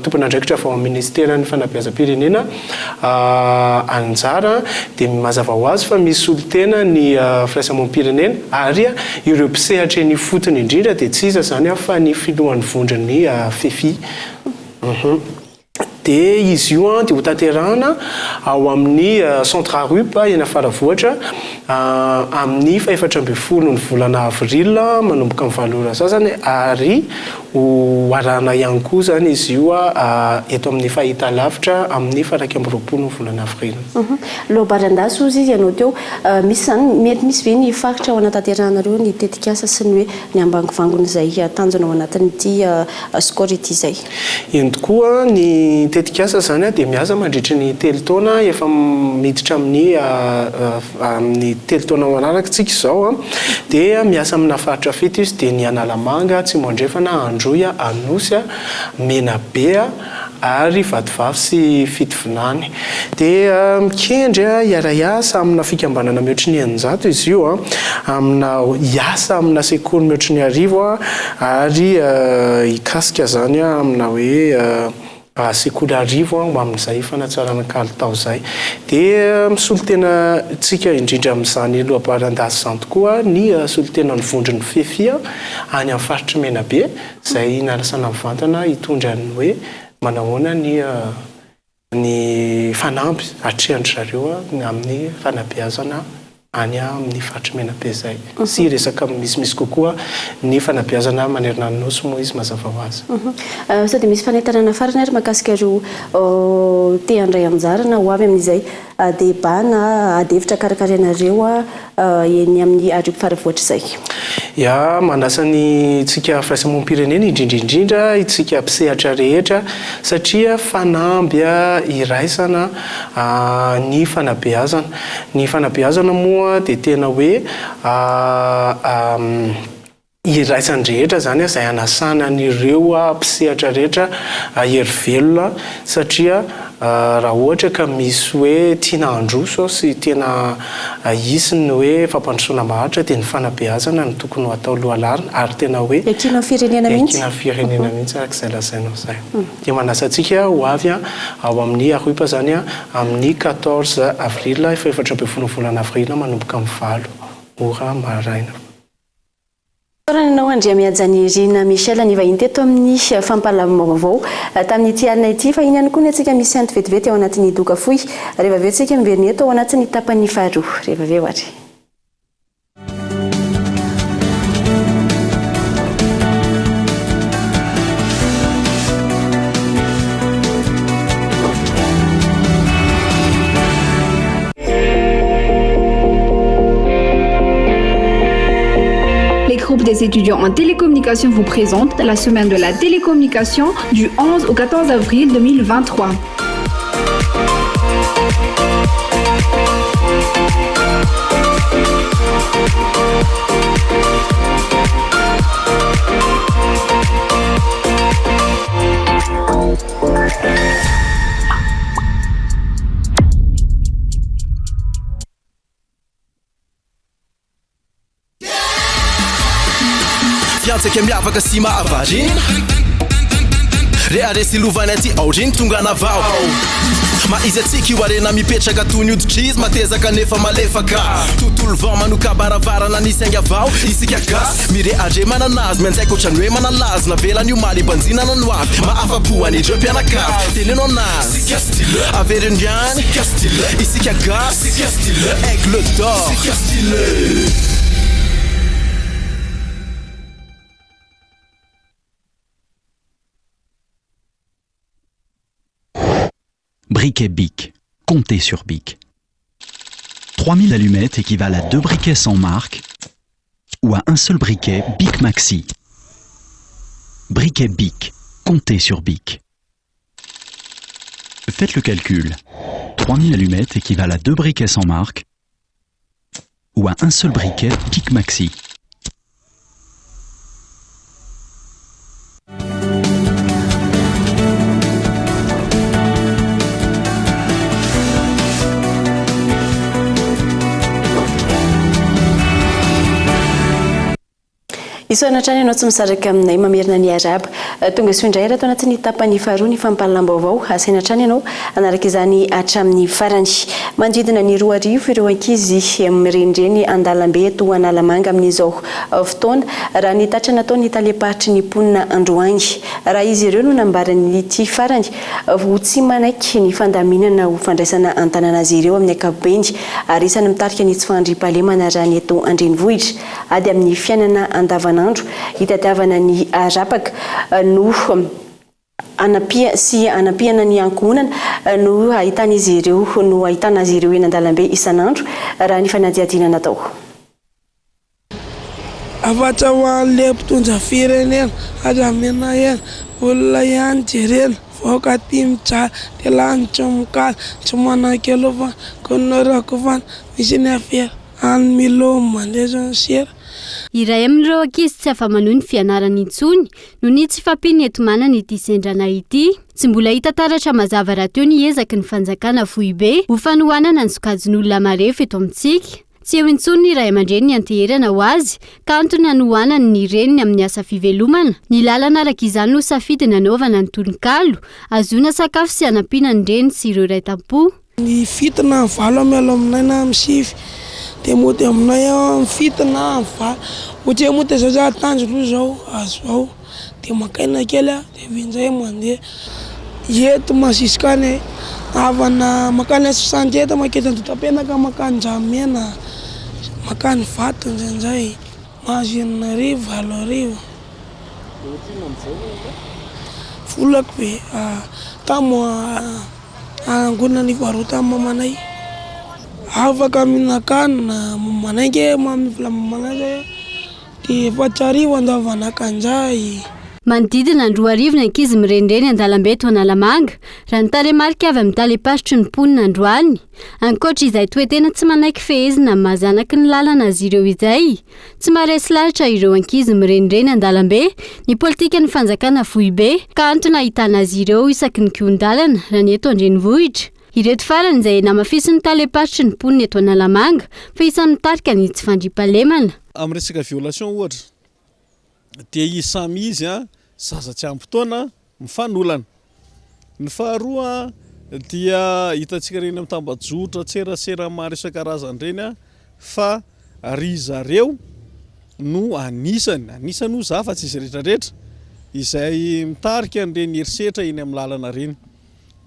tompon'andraikitra avy ao amin'ny minisiteran'ny fanabeazam-pirenena anjara dia mazava ho azy fa misy solontena ny firaisamonim-pirenena ary ireo mpisehatra eny ifotony indrindra dia tsy iza izany fa ny filohan'ny vondron'ny FEFI. Dia izy io dia hotanterahana ao amin'ny Centre ARUP eny Faravohitra amin'ny fahefatra ambin'ny folo ny volana avril manomboka amin'ny valo ora sasany ary ho arahana ihany koa izany izy io eto amin'ny fahitalavitra amin'ny faha 21 ny volana avril. Loabary an-dasy hozy izy ianao teo. Misy izany, mety misy ve ny faritra ao anatanterahanareo ny tetikasa sy ny hoe ny ambangovangony izay tanjona ao anatin'ity score ity izay. Eny tokoa, ny tetikasa izany dia miasa mandritry ny telo taona, efa miditra amin'ny amin'ny telo taona manaraka isika izao, dia miasa amina faritra fito izy dia ny Analamanga, Atsimo Andrefana, Androy, Anosy, Menabe, ary Vatovavy sy Fitovinany. Dia mikendry hiara-hiasa amina fikambanana mihoatry ny 600 izy io, amina hiasa amina sekoly mihoatry ny 1000 ary hikasika izany amina hoe sekoly 1000 ho amin'izay fanatsarana kalitao izay. Dia misolo tena antsika indrindra amin'izany loabary an-dasy izany tokoa ny solontenan'ny vondron'ny FEFI any amin'ny faritr'i Menabe. Izay nanasana mivantana hitondra ny hoe manahoana ny ny fanamby atrehan-dry zareo amin'ny fanabeazana any amin'ny faritr'i Menabe izay. Sy hiresaka misimisy kokoa ny fanabeazana manerana ny Nosy moa izy mazava ho azy. Sao dia misy fanentanana farany ary mahakasika ireo te handray anjara na ho avy amin'izay débat na ady hevitra karakarainareo eny amin'ny Arivo Faravohitra izay. Ya, manasa ny tsika firaisamonim-pirenena indrindra indrindra itsika mpisehatra rehetra satria fanamby iraisana ny fanabeazana. Ny fanabeazana moa dia tena hoe Iraisan'ny rehetra izany izay hanasana an'ireo mpisehatra rehetra hery velona satria raha ohatra ka misy hoe tiana handroso sy tena hisy ny hoe fampandrosoana maharitra dia ny fanabeazana no tokony ho atao lohalarana ary tena hoe Iankinan'ny firenena mihitsy. Iankinan'ny firenena mihitsy araka izay lazainao izay. Dia manasa antsika ho avy ao amin'ny ARUP izany amin'ny 14 avril, faha 14 ny volana avril manomboka amin'ny valo ora maraina. Fisaorana anao Andriamihajanirina Michel nivahiny teto amin'ny fampahalalam-baovao tamin'ity alina ity. Fa iny ihany koa ny antsika misento vetivety ao anatin'ny doka fohy. Rehefa avy eo tsika miverina eto ao anatin'ny tapany faharoa. Rehefa avy eo ary. Les groupes des étudiants en télécommunication vous présentent la semaine de la télécommunication du 11 au 14 avril 2023. Fiantsika miavaka sy mahavariana Rehareha sy lovany aty aoriana tonga navao Maha izy antsika io harena mipetraka toy ny hoditr'izy mateza kanefa malefaka Tontolo vao manoka-baravarana ny sainga vao Isika gasy mirehareha manana azy mianjaika ohatran'ny hoe manalazo Navelany omaly hibanjinana ny hoavy Mahafa-po an'ireo mpianakavy Teneno anazy Avereno ihany Isika gasy Aigle d'or. Briquet Bic. Comptez sur Bic. 3000 allumettes équivalent à deux briquets sans marque ou à un seul briquet Bic Maxi. Briquet Bic. Comptez sur Bic. Faites le calcul. 3000 allumettes équivalent à deux briquets sans marque ou à un seul briquet Bic Maxi. Isaorana hatrany ianao tsy misaraka aminay mamerina ny arahaba. Tonga soa indray ary ato anatin'ny tapany faharoa ny fampahalalam-baovao. Asaina hatrany ianao hanaraka izany hatramin'ny farany. Manodidina ny 2000 ireo ankizy mirenireny an-dalambe eto Analamanga amin'izao fotoana, raha ny tatitra nataon'ny talem-paritry ny mponina androany. Raha izy ireo no nambaran'ity farany ho tsy manaiky ny fandaminana ho fandraisana an-tanana azy ireo amin'ny ankapobeny ary isan'ny mitarika ny tsy fahandriampahalemana raha ny eto an-drenivohitra. Ady amin'ny fiainana andavanandro hitadiavana ny arapaka no hanampiana sy hanampiana ny ankohonana no ahitan'izy ireo no ahitana azy ireo eny an-dalambe isan'andro, raha ny fanadihadiana natao. Hafatra ho an'le mpitondra firenena, aza menahena, olona ihany jerena, vahoaka tia mijaly, dia lany tsy mikaly, tsy manan-kialofana, koa rakofana, misy ny afera. Any Milo mandresy ny sera. Iray amin'ireo ankizy tsy afa-manohy ny fianarany intsony noho ny tsy fahampian'ny enti-manana ity sendrana ity. Tsy mbola hita taratra mazava rahateo ny ezaky ny fanjakana foibe ho fanohanana ny sokajin'olona marefo eto amintsika. Tsy eo intsony ny ray aman-dreny nianteherana ho azy ka antony hanohanany ny reniny amin'ny asa fivelomana. Ny lalana araka izany no safidy nanaovana ny tononkalo, hahazoana sakafo sy hanampiana ny reny sy ireo ray tam-po. Ny fito na ny valo miala aminay na amin'ny sivy dia mody aminay amin'ny fito na amin'ny valo. Ohatra hoe mody zao za tanjona aloha zao azo ao dia maka aina kely aho dia avy eo indray mandeha. Eto masiska any e, havana mankany Soixante mankety Andohatapenaka mankany Andranomena, mankany Ivato indraindray, mahazo 6000, 8000. Volako be, tamo. Hanangonana ny varotan'ny mamanay. Afaka mihinan-kanina, mamanay nge manome vola mamanay zay dia 4000 andoavana kanjay. Manodidina ny 2000 ny ankizy mirenireny an-dalambe eto Analamanga, raha ny tarehimarika avy amin'ny talem-paritry ny mponina androany. Ankoatra izay toe-tena tsy manaiky fehezina amin'ny maha zanaky ny lalana azy ireo izay, Tsy maharesy lahatra ireo ankizy mirenireny an-dalambe ny politikan'ny fanjakana foibe ka antony ahitana azy ireo isaky ny kihon-dalana raha ny eto an-drenivohitra. Ireto farany izay namafisin'ny talem-paritry ny mponina eto Analamanga fa isan'ny mitarika ny tsy fandriampahalemana. Amin'ny resaka violation ohatra dia izy samy izy zaza tsy ampy taona mifanolana. Ny faharoa dia hitantsika ireny amin'ny tambajotra tserasera maro isan-karazany ireny fa ry zareo no anisany, anisany hoy za fa tsy izy rehetra rehetra, izay mitarika an'ireny herisetra eny amin'ny lalana ireny.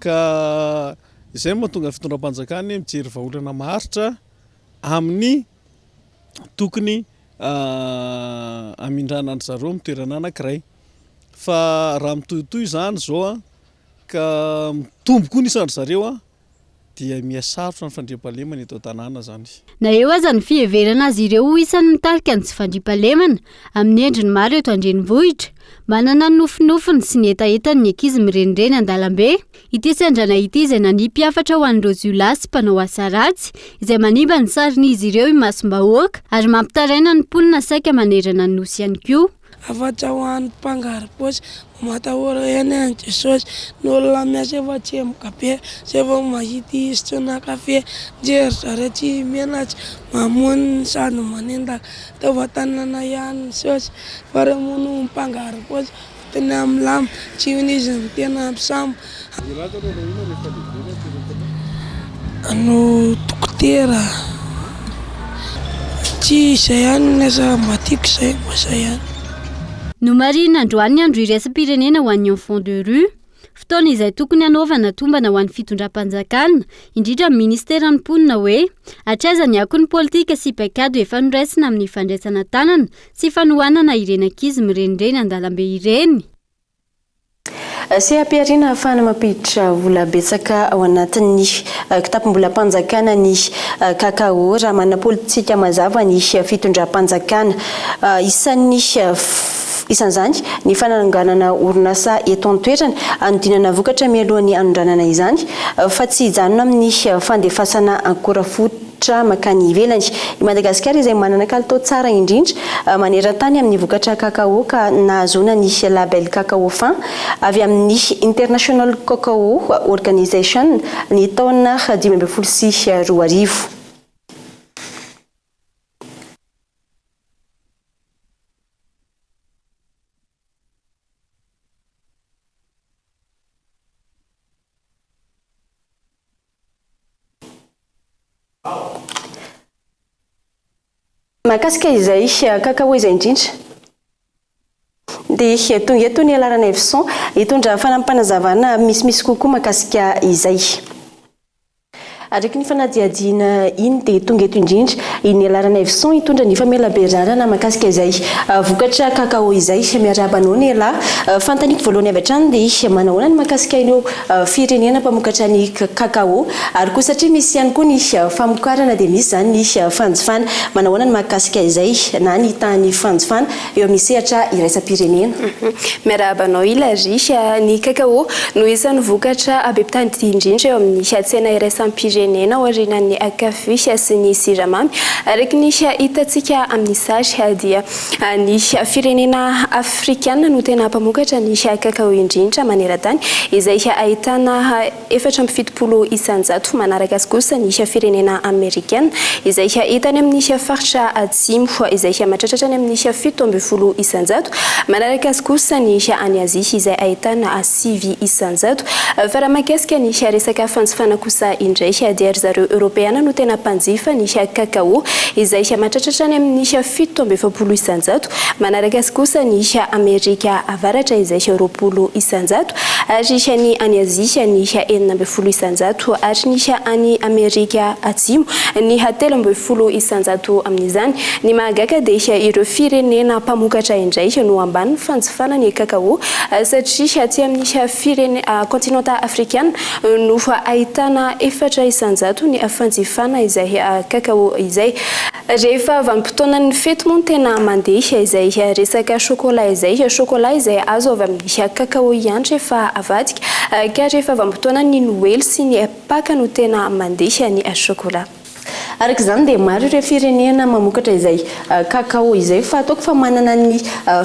Ka izay no mahatonga ny fitondram-panjakana mijery vahaolana maharitra amin'ny tokony hamindrana an-dry zareo amin'ny toerana anankiray. Fa raha mitohitohy izany izao an, ka mitombo koa ny isan-dry zareo an, dia miha sarotra ny fandriampahalemana eto an-tanàna izany. Na eo aza ny fiheverana azy ireo ho isan'ny mitarika ny tsy fandriampahalemana amin'ny endriny maro eto an-drenivohitra, manana ny nofinofiny sy ny hetahetany ny ankizy mirenireny an-dalambe. Ity sendrana ity izay nanipy hafatra ho an'ireo jiolahy sy mpanao asa ratsy izay manimba ny sarin'izy ireo imasom-bahoaka ary mampitaraina ny mponina saika manerana ny Nosy ihany koa. Afa-tsy ho an'ny mpangaro-paosy, mba matahora ihany an'i Jesosy. Ny olona miasa efa tsemboka be, zay vao mahita izy tsy naka fe. Njery zareo tsy menatra, mamono sady manendaka, taova-tanana ihany ny saosy. Fa reo mono mpangaro-paosy, fotony amin'ny lamba, tsy izy no tena mpisamba. No dokotera. Tsy izay ihany ny asa mba tiako izay, mba izay ihany. Nomarihina androany ny andro iraisam-pirenena ho an'ny enfants de rue. Fotoana izay tokony hanaovana tombana ho an'ny fitondram-panjakana, indrindra ny ministeran'ny mponina hoe, hatraiza ny akon'ny politika sy paikady efa noraisina amin'ny fandraisana tanana sy fanohanana ireny ankizy mirenireny an-dalambe ireny. Seha-pihariana ahafahana mampiditra vola betsaka ao anatin'ny kitapom-bolam-panjakana ny cacao raha manana politika mazava ny fitondram-panjakana. Isan'ny isan'izany ny fananganana orinasa eto an-toerana hanodinana vokatra mialohan'ny hanondranana izany fa tsy hijanona amin'ny fandefasana akora fototra mankany ivelany. I Madagasikara izay manana kalitao tsara indrindra maneran-tany amin'ny vokatra cacao ka nahazoana ny label cacao fin avy amin'ny International Cacao Organization ny taona 2015. Mahakasika izay cacao izay indrindra dia tonga eto ny Laranaivoson hitondra fanampim-panazavana misimisy kokoa mahakasika izay. Araka ny fanadihadiana iny dia tonga eto indrindra i Niala Ranaivoson hitondra ny famelabelarana mahakasika izay vokatra cacao izay. Miarahaba anao Niala. Fanontaniako voalohany avy hatrany dia manahoana ny mahakasika ireo firenena mpamokatra ny cacao ary koa satria misy ihany koa ny famokarana dia misy izany ny fanjifana. Manahoana ny mahakasika izay na ny tahan'ny fanjifana eo amin'ny sehatra iraisam-pirenena? Miarahaba anao Hilary. Ny cacao no isan'ny vokatra be mpitady indrindra eo amin'ny tsena iraisam-pirenena aorianan'ny kafe sy ny siramamy. Araka ny hitantsika amin'ny sary dia Ny firenena afrikana no tena mpamokatra ny kakao indrindra maneran-tany, izay ahitana 74 isan-jato. Manaraka azy kosa ny firenena amerikana, izay hita any amin'ny faritra atsimo, izay mahatratra hatrany amin'ny 17 isan-jato. Manaraka azy kosa ny any Azia, izay ahitana 9 isan-jato. Fa raha mahakasika ny resaka fanjifana kosa indray, dia ry zareo Eoropeana no tena mpanjifa ny kakao, izay mahatratra hatrany amin'ny 47%, manaraka azy kosa ny Amerika Avaratra izay 20%, ary ny any Azia ny 16%, ary ny any Amerika Atsimo ny 13% amin'izany. Ny mahagaga dia ireo firenena mpamokatra indray no ambany fanjifana ny kakao satria aty amin'ny firene kontinanta afrikana no ahitana 4% ny fanjifana izay kakao izay. Rehefa vanim-potoanan'ny fety moa no tena mandeha izay resaka chocolat izay, chocolat izay azo avy amin'ny cacao ihany rehefa avadika, ka rehefa vanim-potoanan'ny noely sy ny paka no tena mandeha ny chocolat. Araka izany dia maro ireo firenena mamokatra izay cacao izay fa ataoko fa manana ny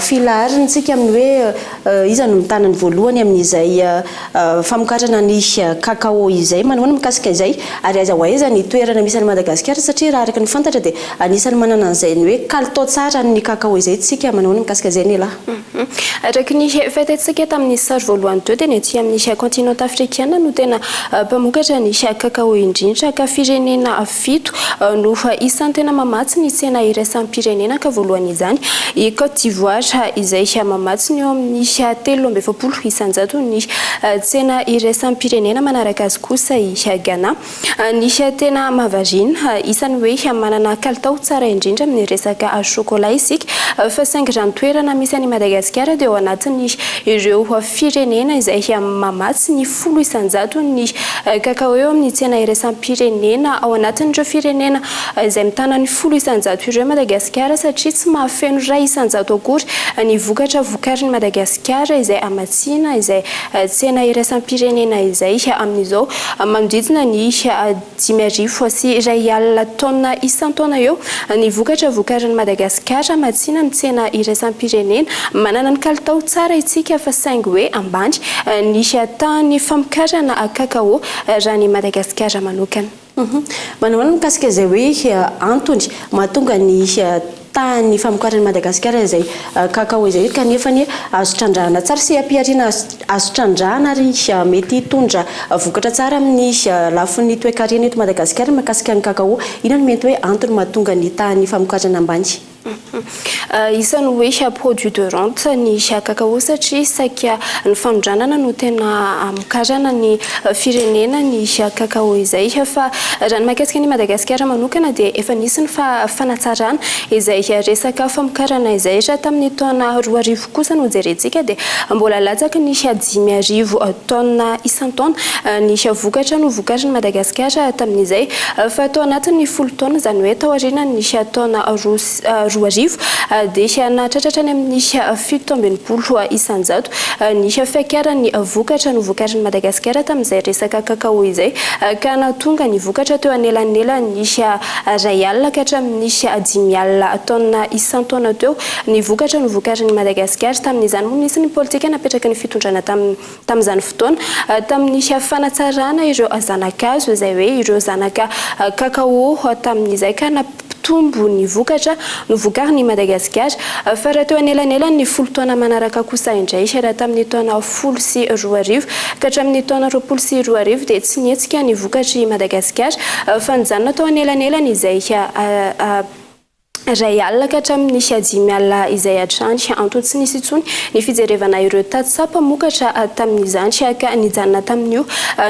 filaharany isika amin'ny hoe iza no mitana ny voalohany amin'izay famokarana ny cacao izay. Manahoana mikasika izay ary aiza ho aiza ny toerana misy an'i Madagasikara satria raha araka ny fantatra dia anisan'ny manana an'izay ny hoe kalitao tsara ny cacao izay tsika. Manahoana mikasika izay Nela? Araka ny fahitantsika tamin'ny sary voalohany teo dia ny aty amin'ny kontinanta afrikana no tena mpamokatra ny cacao indrindra ka firenena fito no isan'ny tena mamatsy ny tsena iraisam-pirenena ka voalohany izany i Côte d'Ivoire izay mamatsy ny eo amin'ny 43% ny tsena iraisam-pirenena, manaraka azy kosa i Ghana. Ny tena mahavariana, isan'ny hoe manana kalitao tsara indrindra amin'ny resaka chocolat isika fa saingy raha ny toerana misy an'i Madagasikara dia ao anatin'ireo firenena izay mamatsy ny 10% ny cacao eo amin'ny tsena iraisam-pirenena ao anatin'ireo firenena. firenena izay mitana ny 10% ireo i Madagasikara satria tsy mahafeno 1% akory ny vokatra vokarin'i Madagasikara izay hamatsiana izay tsena iraisam-pirenena izay amin'izao manodidina ny 1500 taonina isan-taona eo ny vokatra vokarin'i Madagasikara hamatsiana ny tsena iraisam-pirenena. Manana ny kalitao tsara isika fa saingy hoe ambany ny tahan'ny famokarana kakao raha ny Madagasikara manokana. Manao ahoana mikasika izay hoe antony mahatonga ny tahan'ny famokaran'i Madagasikara izay cacao izay kanefa anie azo trandrahana tsara sy ampiharina azo trandrahana ary mety hitondra vokatra tsara amin'ny lafiny toekarena eto Madagasikara mikasika ny cacao. Inona no mety hoe antony mahatonga ny tahan'ny famokarana ambany? Isan'ny hoe produit de rente ny cacao satria saika ny fanondranana no tena hamokarana ny firenena ny cacao izay. Fa raha ny mahakasika an'i Madagasikara manokana dia efa nisy ny fanatsarana izay resaka famokarana izay. Raha tamin'ny taona 2000 kosa no jerentsika dia mbola latsaky ny 5000 taonina isan-taona ny vokatra novokarin'i Madagasikara tamin'izay. Fa tao anatin'ny folo taona, izany hoe taorian'ny taona 2002 dia nahatratra hatrany amin'ny 67% ny fiakaran'ny vokatra novokarin'i Madagasikara tamin'izay resaka kakao izay ka nahatonga ny vokatra teo anelanelan'ny 1 alina ka hatramin'ny 50 taonina isan-taona teo ny vokatra novokarin'i Madagasikara. Tamin'izany moa nisy ny politika napetraky ny fitondrana tamin'izany fotoana tamin'ny fanatsarana ireo zana-kazo izay hoe ireo zanaka kakao tamin'izay ka nampitombo ny vokatra novokarin'i Madagasikara. Fa raha teo anelanelan'ny folo taona manaraka kosa indray, raha tamin'ny taona 2010 ka hatramin'ny taona 2020 dia tsy nihetsika ny vokatr'i Madagasikara fa nijanona tao anelanelan'izay 1 alina ka hatramin'ny 50 izay hatrany. Antony tsy nisy intsony ny fijerevana ireo tantsaha mpamokatra tamin'izany ka nijanona tamin'io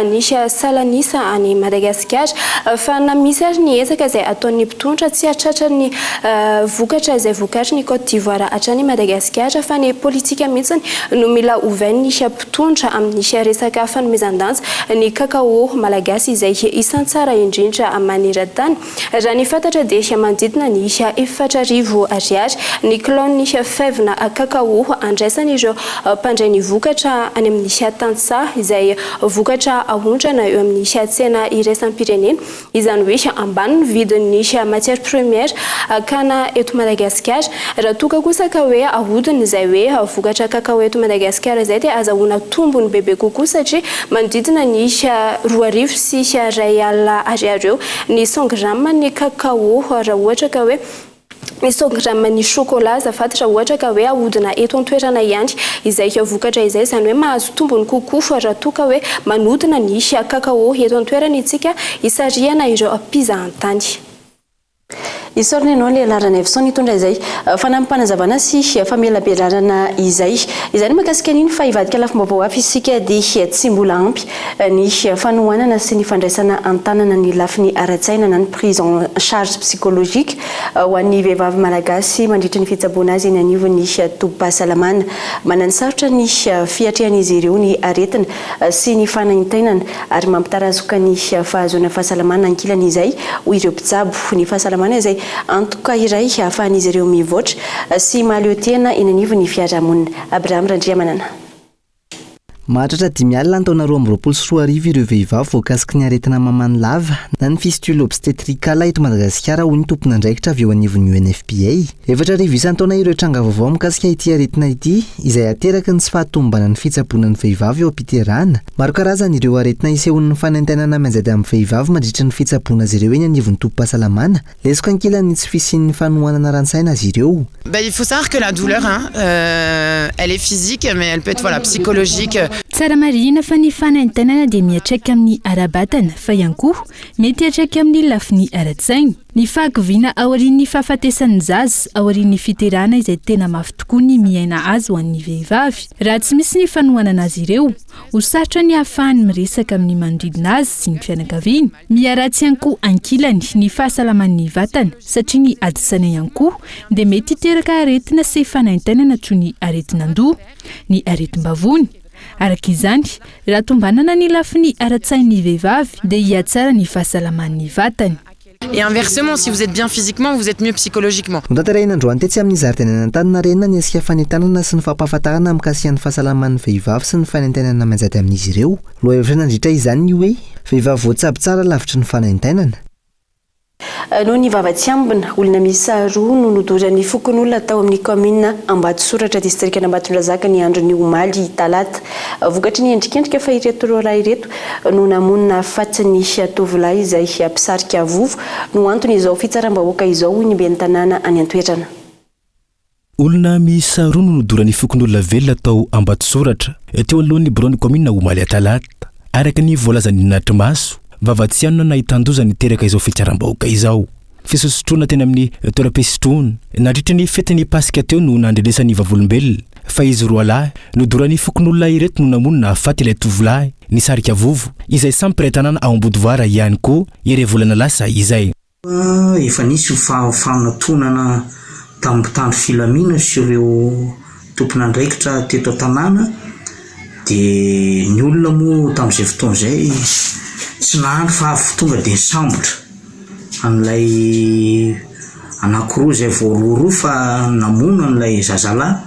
ny salanisa any Madagasikara. Fa na misy ary ny ezaka izay ataon'ny mpitondra tsy hahatratra ny vokatra izay vokarin'i Côte d'Ivoire hatrany Madagasikara fa ny politika mihitsy no mila ovain'ny mpitondra amin'ny resaka fanomezan-danja ny kakao malagasy izay isan'ny tsara indrindra maneran-tany. Raha ny fantatra dia manodidina ny 4000 ariary ny kilaon'ny faivina kakao andraisan'ireo mpandray ny vokatra any amin'ny tantsaha izay vokatra aondrana eo amin'ny tsena iraisam-pirenena. Izany hoe ambany ny vidin'ny matière première akana eto Madagasikara. Raha toa ka kosa ka hoe ahodina izay hoe vokatra kakao eto Madagasikara izay dia azahoana tombony bebe kokoa satria manodidina ny 2100 ariary eo ny cent grammes ny cacao raha ohatra ka hoe ny cent grammes ny chocolat azafady raha ohatra ka hoe ahodina eto an-toerana ihany izay vokatra izay, izany hoe mahazo tombony kokoa raha toa ka hoe manodina ny cacao eto an-toerana isika hisarihana ireo mpizahantany. Isaorana ianao Lehilahy Ranaivoson nitondra izay fanampim-panazavana sy famelabelarana izay. Izay no mahakasika an'iny fa hivadika lafim-baovao hafa isika dia tsy mbola ampy ny fanohanana sy ny fandraisana an-tanana ny lafiny ara-tsaina na ny prise en charge psychologique ho an'ny vehivavy malagasy mandritra ny fitsaboana azy eny anivon'ny tobim-pahasalamana. Mananosarotra ny fiatrehan'izy ireo ny aretina sy ny fanaintainana ary mampitarazoka ny fahazoana fahasalamana ankilany izay, hoy ireo mpitsabo. Ny fahasalamana izay antoka iray ahafahan'izy ireo mivoatra sy mahaleo tena eny anivon'ny fiarahamonina. Abraham Randriamanana. Mahatratra 50 ny taona 2022 ireo vehivavy voakasiky ny aretina mamany lava na ny fistule obstétricale eto Madagasikara, hoy ny tompon'andraikitra avy eo anivon'ny UNFPA. 4000 isan-taona ireo tranga vaovao mikasika ity aretina ity izay ateraky ny tsy fahatomombanan'ny fitsaboana ny vehivavy eo am-piterahana. Maro karazany ireo aretina isehoan'ny fanaintainana mianjady amin'ny vehivavy mandritra ny fitsaboana azy ireo eny anivon'ny tobim-pahasalamana. Lesoka ankilan'ny tsy fisian'ny fanohanana ara-tsaina azy ireo. Bah, il faut savoir que la douleur, hein, elle est physique, mais elle peut être, voilà, psychologique. Tsara marihina fa ny fanaintainana dia miantraika amin'ny ara-batana fa ihany koa mety hiantraika amin'ny lafiny ara-tsaina. Ny fahakiviana aorian'ny fahafatesan'ny zaza aorian'ny fiterahana izay tena mafy tokoa ny miaina azy ho an'ny vehivavy. Raha tsy misy ny fanohanana azy ireo, ho sarotra ny hahafahany miresaka amin'ny manodidina azy sy ny fianakaviany. Miharatsy ihany koa ankilany ny fahasalaman'ny vatana satria ny ady saina ihany koa dia mety hiteraka aretina sy fanaintainana toy ny aretin'andoha, ny aretim-bavony. Araka izany, raha tombanana ny lafiny ara-tsain'ny vehivavy dia hihatsara ny fahasalaman'ny vatany. Et inversement, si vous êtes bien physiquement, vous êtes mieux psychologiquement. Notanterahina androany tetsy amin'ny zaridainan'Antaninarenina ny hetsika fanentanana sy ny fampahafantarana mikasika ny fahasalaman'ny vehivavy sy ny fanaintainana mianjady amin'izy ireo. Lohahevitra nandritra izany ny hoe, Vehivavy voatsabo tsara lavitry ny fanaintainana. Noho ny vava tsy ambina, olona miisa roa no nodoran'ny fokonolona tao amin'ny kaominina Ambatosoratra, distrikan'Ambatondrazaka ny andron'ny omaly talata. Vokatry ny endrikendrika fa ireto roalahy ireto no namono nahafaty ny tovolahy izay mpisarika vovo no anton'izao fitsaram-bahoaka izao hoy ny ben'ny tanàna any an-toerana. Olona miisa roa no nodoran'ny fokonolona velona tao Ambatosoratra, teo anoloan'ny biraon'ny kaominina omaly talata. Araka ny voalazan'ny natri-maso, vava tsy anona nahitan-doza niteraka izao fitsaram-bahoaka izao. Fisotrosotroana teny amin'ny toeram-pisotroana nandritra ny fetin'ny Paska teo no nandrenesan'ny vavolombelona fa izy roalahy nodoran'ny fokonolona ireto no namono nahafaty ilay tovolahy nisarika vovo izay samy mpiray tanàna ao Ambodivoara ihany koa iray volana lasa izay. Efa nisy ny fanatonana tamin'ny mpitandro filamina sy ireo tompon'andraikitra teto an-tanàna dia ny olona moa tamin'izay fotoana izay tsy nahandry fa avy tonga dia nisambotra an'ilay anankiroa izay voarohirohy fa namono an'ilay zazalahy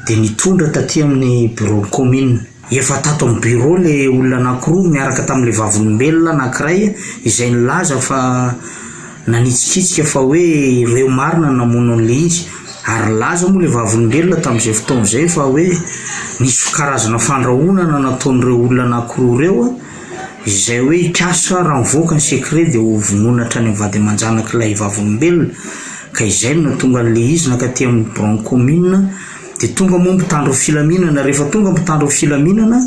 dia nitondra taty amin'ny biraon'ny kaominina. Efa tato amin'ny bureau ilay olona anankiroa niaraka tamin'ilay vavolombelona anankiray izay nilaza fa nanitsikitsika fa hoe ireo marina no namono an'ilay izy ary nilaza moa ilay vavolombelona tamin'izay fotoana izay fa hoe nisy karazana fandrahonana nataon'ireo olona anankiroa ireo izay hoe hikasa raha mivoaka ny secret dia ho vonoina hatrany amin'ny vady aman-janak'ilay vavolombelona ka izay no nahatonga an'ilay izy nankaty amin'ny biraon'ny commune Dia tonga moa mpitandro ny filaminana, rehefa tonga mpitandro ny filaminana,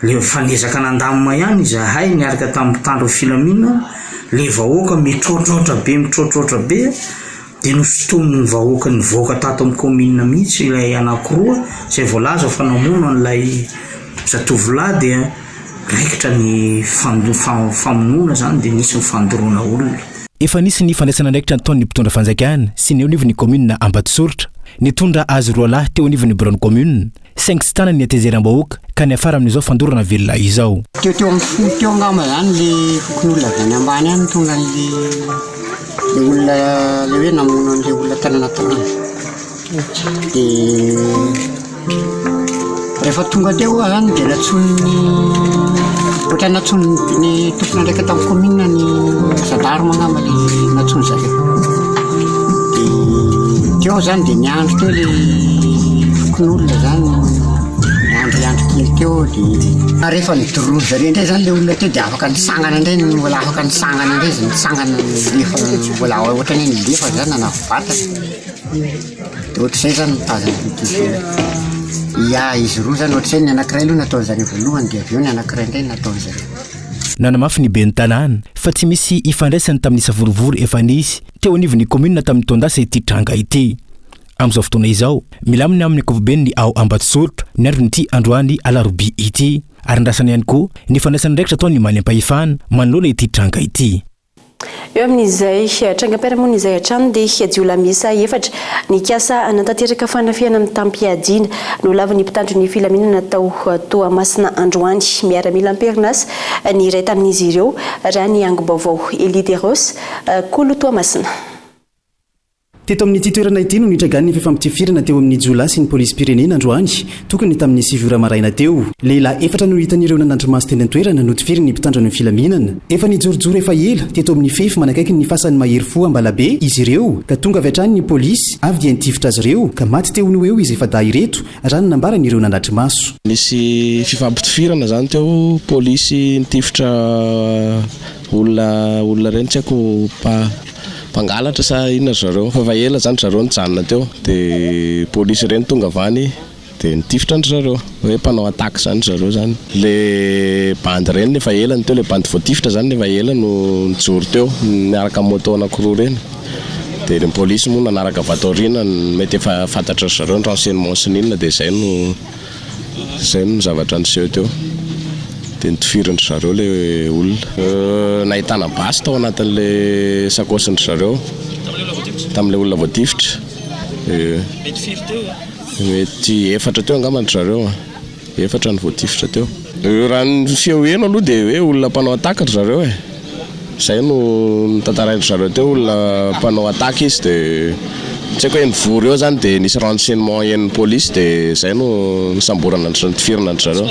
le efa niezaka nandamina ihany izahay niaraka tamin'ny mpitandro ny filaminana, le vahoaka mitroatroatra be mitroatroatra be, dia nosintomin'ny vahoaka nivoaka tato amin'ny commune mihitsy ilay anankiroa izay voalaza fa namono an'ilay zatovolahy dia raikitra ny famonoana izany dia nisy ny fandoroana olona. Efa nisy ny fandraisana andraikitra nataon'ny mpitondra fanjakana sy ny eo anivon'ny kaominina Ambatosoritra. Nitondra azy roalahy teo anivon'ny biraon'ny kaominina, saingy tsy tanany ny hatezeram-bahoaka ka niafara amin'izao fandorana velona izao. Teo teo amin'ny folo teo angamba izany le fokonolona avy any ambany any tonga an'le le olona le hoe namono an'le olona tany anaty rano. Dia rehefa tonga teo aho zany dia nantsoin'ny ohatran'ny nantsoin'ny tompon'andraikitra tamin'ny commune ny gendarme angamba le nantsoin'ny zareo. Dia teo aho zany dia niandry teo le fokonolona zany, niandriandry kely teo dia rehefa nodoroan'ny zareo indray zany le olona teo dia afaka nitsangana indray, mbola afaka nitsangana indray izy, nitsangana nilefa mbola ohatran'ny hoe nilefa zany nanavo-batana. Dia ohatr'izay zany ny tazana ety ivelany. Ya, izy roa zany ohatr'izay, ny anankiray aloha nataon'ny zareo voalohany dia avy eo ny anankiray indray nataon'ny zareo. Nanamafy ny ben'ny tanàna fa tsy misy ifandraisany tamin'ny savorovoro efa nisy teo anivon'ny kaominina tamin'ny taon-dasa ity tranga ity. Amin'izao fotoana izao, milamina amin'ny ankapobeny ny ao Ambatosoritra ny andron'ity androany alarobia ity ary andrasana ihany koa ny fandraisan'andraikitra ataon'ny manam-pahefana manoloana ity tranga ity. Eo amin'izay trangam-piarahamonina izay hatrany dia jiolahy miisa efatra nikasa hanatanteraka fanafihana mitam-piadiana no lavin'ny mpitandro ny filaminana tao Toamasina androany. Miaramila am-perinasa ny iray tamin'izy ireo raha ny angom-baovao. Elie Deros, Kolo Toamasina. Teto amin'ity toerana ity no nitragan'ny fifampitifirana teo amin'ny jiolahy sy ny polisim-pirenena androany, tokony tamin'ny sivy ora maraina teo. Lehilahy efatra no hitan'ireo nanandri-maso teny an-toerana notifirin'ny mpitandro ny filaminana. Efa nijorojoro efa ela teto amin'ny fefy manakaiky ny fasan'ny mahery fo Ambalabe izy ireo ka tonga avy hatrany ny polisy avy dia nitifitra azy ireo ka maty teo no eo izy efa-dahy ireto raha ny nambaran'ireo nanatri-maso. Nisy fifampitifirana izany teo, polisy nitifitra olona olona ireny tsy haiko Mpangalatra sa inona ry zareo? Fa efa ela zany ry zareo nijanona teo de polisy ireny tonga avy any de nitifitra an-dry zareo hoe mpanao attaque zany ry zareo zany. Le bandy ireny efa ela no teo, le bandy voatifitra zany efa ela no nijoro teo niaraka amin'ny moto anakiroa ireny de ny polisy moa nanaraka avy ato aoriana mety efa fantatry ry zareo ny renseignement sy ny inona de zay no Izay no zavatra niseho teo. Dia notifirin-dry zareo ilay olona. Nahitana basy tao anatin'ilay sakaosin-dry zareo. Tamin'ilay olona voatifitra. Mety firy teo? Mety efatra teo angamba ry zareo. Efatra no voatifitra teo. Raha ny feo heno aloha dia hoe olona mpanao attaque ry zareo e. Izay no notantarain-dry zareo teo, olona mpanao attaque izy dia tsy haiko hoe nivory eo izany dia nisy renseignement henon'ny polisy dia izay no nisamborana an-dry nitifirana an-dry zareo.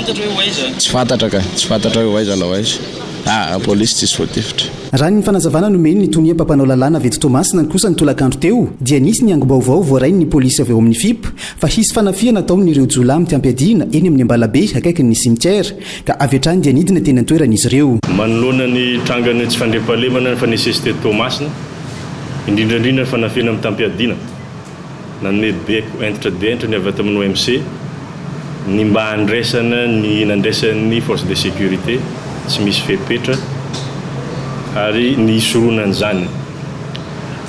Tsy fantatra ka, tsy fantatra hoe ho aiza na ho aiza. Aa, polisy tsisy voatifitra. Raha ny fanazavana nomen'ny tonia mpampanao lalàna avy eto Toamasina kosa ny tolakandro teo dia nisy ny angom-baovao voarain'ny polisy avy ao amin'ny FIP fa hisy fanafihana ataon'ireo jiolahy mitam-piadiana eny amin'ny Ambalabe akaikin'ny cimetière ka avy hatrany dia nidina teny an-toerana izy ireo. Manoloana ny trangan'ny tsy fandriampahalemana nifanesesy teto Toamasina, indrindra indrindra ny fanafihana mitam-piadiana, nanome baiko hentitra dia hentitra ny avy ato amin'ny OMC ny mba handraisana ny nandraisan'ny forces de sécurité tsy misy fepetra ary ny hisorohana an'izany.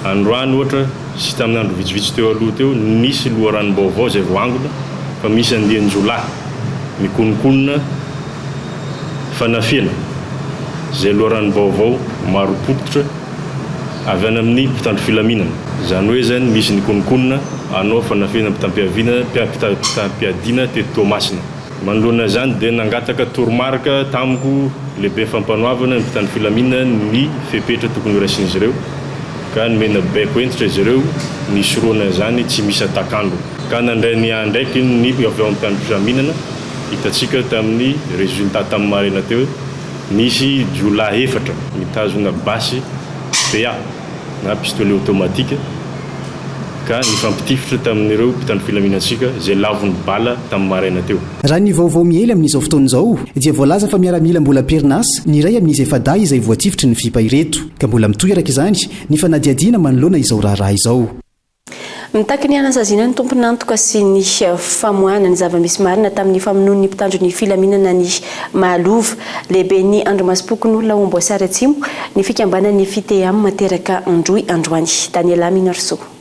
Androany ohatra sy tamin'ny andro vitsivitsy teo aloha teo, nisy loharanom-baovao izay voaangona fa misy andian-jiolahy mikononkonona fanafihana izay loharanom-baovao marim-pototra avy any amin'ny mpitandro filaminana. Izany hoe izany misy nikononkonona hanao fanafihana mpitam-piaviana mpitam-piadiana teto Toamasina. Manoloana izany dia nangataka toromarika tamiko lehiben'ny fampanoavana ny mpitandro filaminana ny fepetra tokony horaisin'izy ireo ka nomena baiko hentitra izy ireo ny hisorohana izany tsy misy atak'andro. Ka nandray ny andraikiny ny avy ao amin'ny mpitandro filaminana, hitantsika tamin'ny résultat tamin'ny maraina teo nisy jiolahy efatra mitazona basy PA na pistolet automatique ka nifampitifitra tamin'ireo mpitandro filaminantsika izay lavon'ny bala tamin'ny maraina teo. Raha ny vaovao miely amin'izao fotoana izao dia voalaza fa miaramila mbola am-perinasa ny iray amin'izy efa-dahy izay voatifitry ny FIPA ireto ka mbola mitohy araka izany ny fanadihadiana manoloana izao raharaha izao. Mitaky ny hanasaziana ny tompon'antoka sy ny famoahana ny zava-misy marina tamin'ny famonoan'ny mpitandro ny filaminana an'i Mahalova, lehiben'ny andrimasom-pokonolona ao Amboasary Atsimo, ny fikambanan'ny Fiteam teraka Androy androany. Daniela Minarsoa.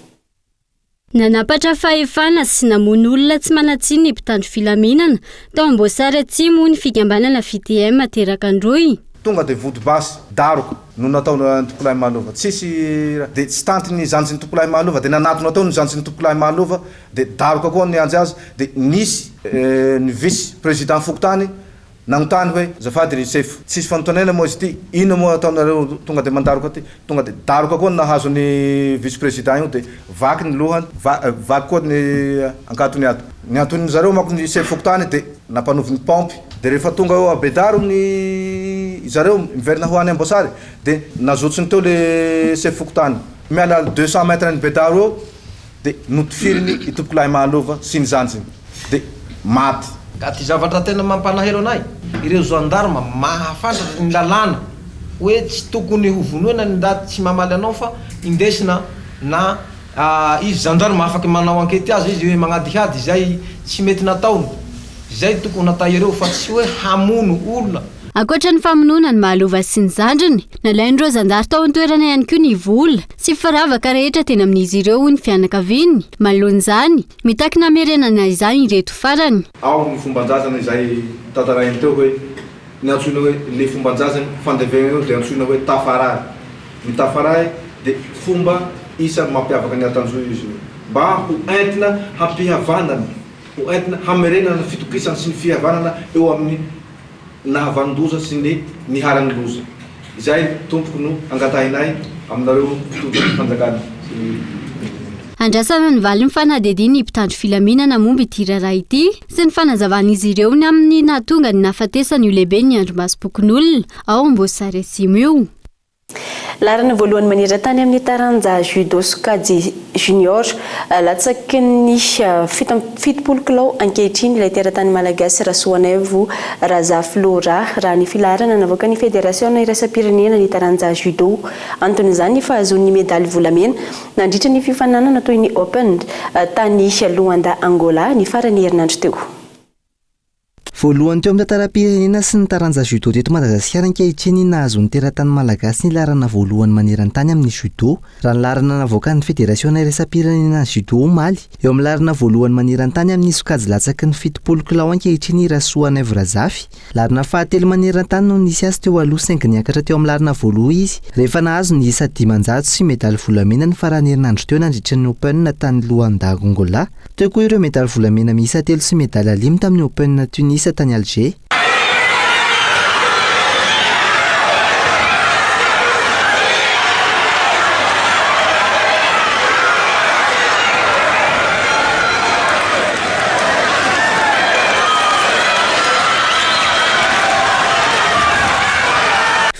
Nanampatra fahefana sy namono olona tsy manan-tsiny ny mpitandro filaminana tao Amboasary Atsimo ny fikambanana Fiteam teraka Androy. Tonga dia vody basy, daroka, no nataon' Tompokolahy Mahalova. Tsisy raha. Dia tsy tanty ny zanjin'i Tompokolahy Mahalova. Dia nanatona teo ny zanjin'i Tompokolahy Mahalova. Dia daroka koa nianjy azy. Dia nisy ny vice président fokontany nagnontany hoe, Azafady ry sefo, tsisy fanontaniana moa izy ity? Inona moa ataonareo tonga dia mandaroka aty? Tonga dia daroka koa ny nahazo ny vice président io. Dia vaky ny lohany, vaky koa ny ankatony ato. Niantonin zareo manko ny sefo fokontany dia nampanoviny paompy. Dia rehefa tonga eo Bedaro ny zareo miverina ho any Amboasary dia nazotsony teo le sefo fokontany. Miala 200 mètres an'i Bedaro eo dia notifiriny i Tompokolahy Mahalova sy ny zanjiny dia maty. Ka ty zavatra tena mampalahelo anay, ireo gendarme mahafantatra ny lalàna hoe tsy tokony ho vonoina ny ndaty tsy mamaly anao fa indesina na izy gendarme afaky manao ankety azy izy hoe magnadihady izay tsy mety nataony, izay tokony hatao ireo fa tsy hoe hamono olona. Ankoatra ny famonoana an'i Mahalova sy ny zandriny, nalain'ireo zandary tao an-toerana ihany koa ny vola sy firavaka rehetra teny amin'izy ireo hoy ny fianakaviany. Manoloana izany, mitaky ny hamerenana izany ireto farany. Ao ny fomban-drazana izay tantarainy teo hoe ny antsoina hoe le fomban-drazana fandevenana io dia antsoina hoe tafaray. Ny tafaray dia fomba isan'ny mampiavaka ny Antanjoy izy io. Mba ho entina hampihavanana, ho entina hamerenana ny fitokisana sy ny fihavanana eo amin'ny nahavanon-doza sy ny niharan'ny loza. Izay tompoko no angatahinay aminareo mpitondra fanjakana sy ny. Andrasana ny valin'ny fanadihadian'ny mpitandro filaminana momba ity raharaha ity sy ny fanazavan'izy ireo ny amin'ny nahatonga ny nahafatesan'io lehiben'ny andrimasom-pokonolona ao Amboasary Atsimo io. Laharana voalohany maneran-tany amin'ny taranja judo sokajy junior latsaky ny 77 kilao ankehitriny ilay teratany malagasy Rasoanaivo Razafy Laura raha ny filaharana navoakan'ny federasiona iraisam-pirenena ny taranja judo. Anton'izany ny fahazoany ny medaly volamena nandritra ny fifaninanana toy ny Open tany Luanda Angola ny faran'ny herinandro teo. Voalohany teo amin'ny tantaram-pirenena sy ny taranja judo teto Madagasikara ankehitriny ny nahazoan'ny teratany malagasy ny laharana voalohany maneran-tany amin'ny judo, raha ny laharana navoakan'ny Federasiona iraisam-pirenena ny judo omaly. Eo amin'ny laharana voalohany maneran-tany amin'ny sokajy latsaky ny 70 kilao ankehitriny i Rasoanaivo Razafy. Laharana fahatelo maneran-tany no nisy azy teo aloha saingy niakatra teo amin'ny laharana voalohany izy rehefa nahazo ny isa 500 sy medaly volamena ny faran'ny herinandro teo nandritra ny Open tany Luanda Angola. Teo koa ireo medaly volamena miisa telo sy medaly alimo tamin'ny Open Tunis tany Alger.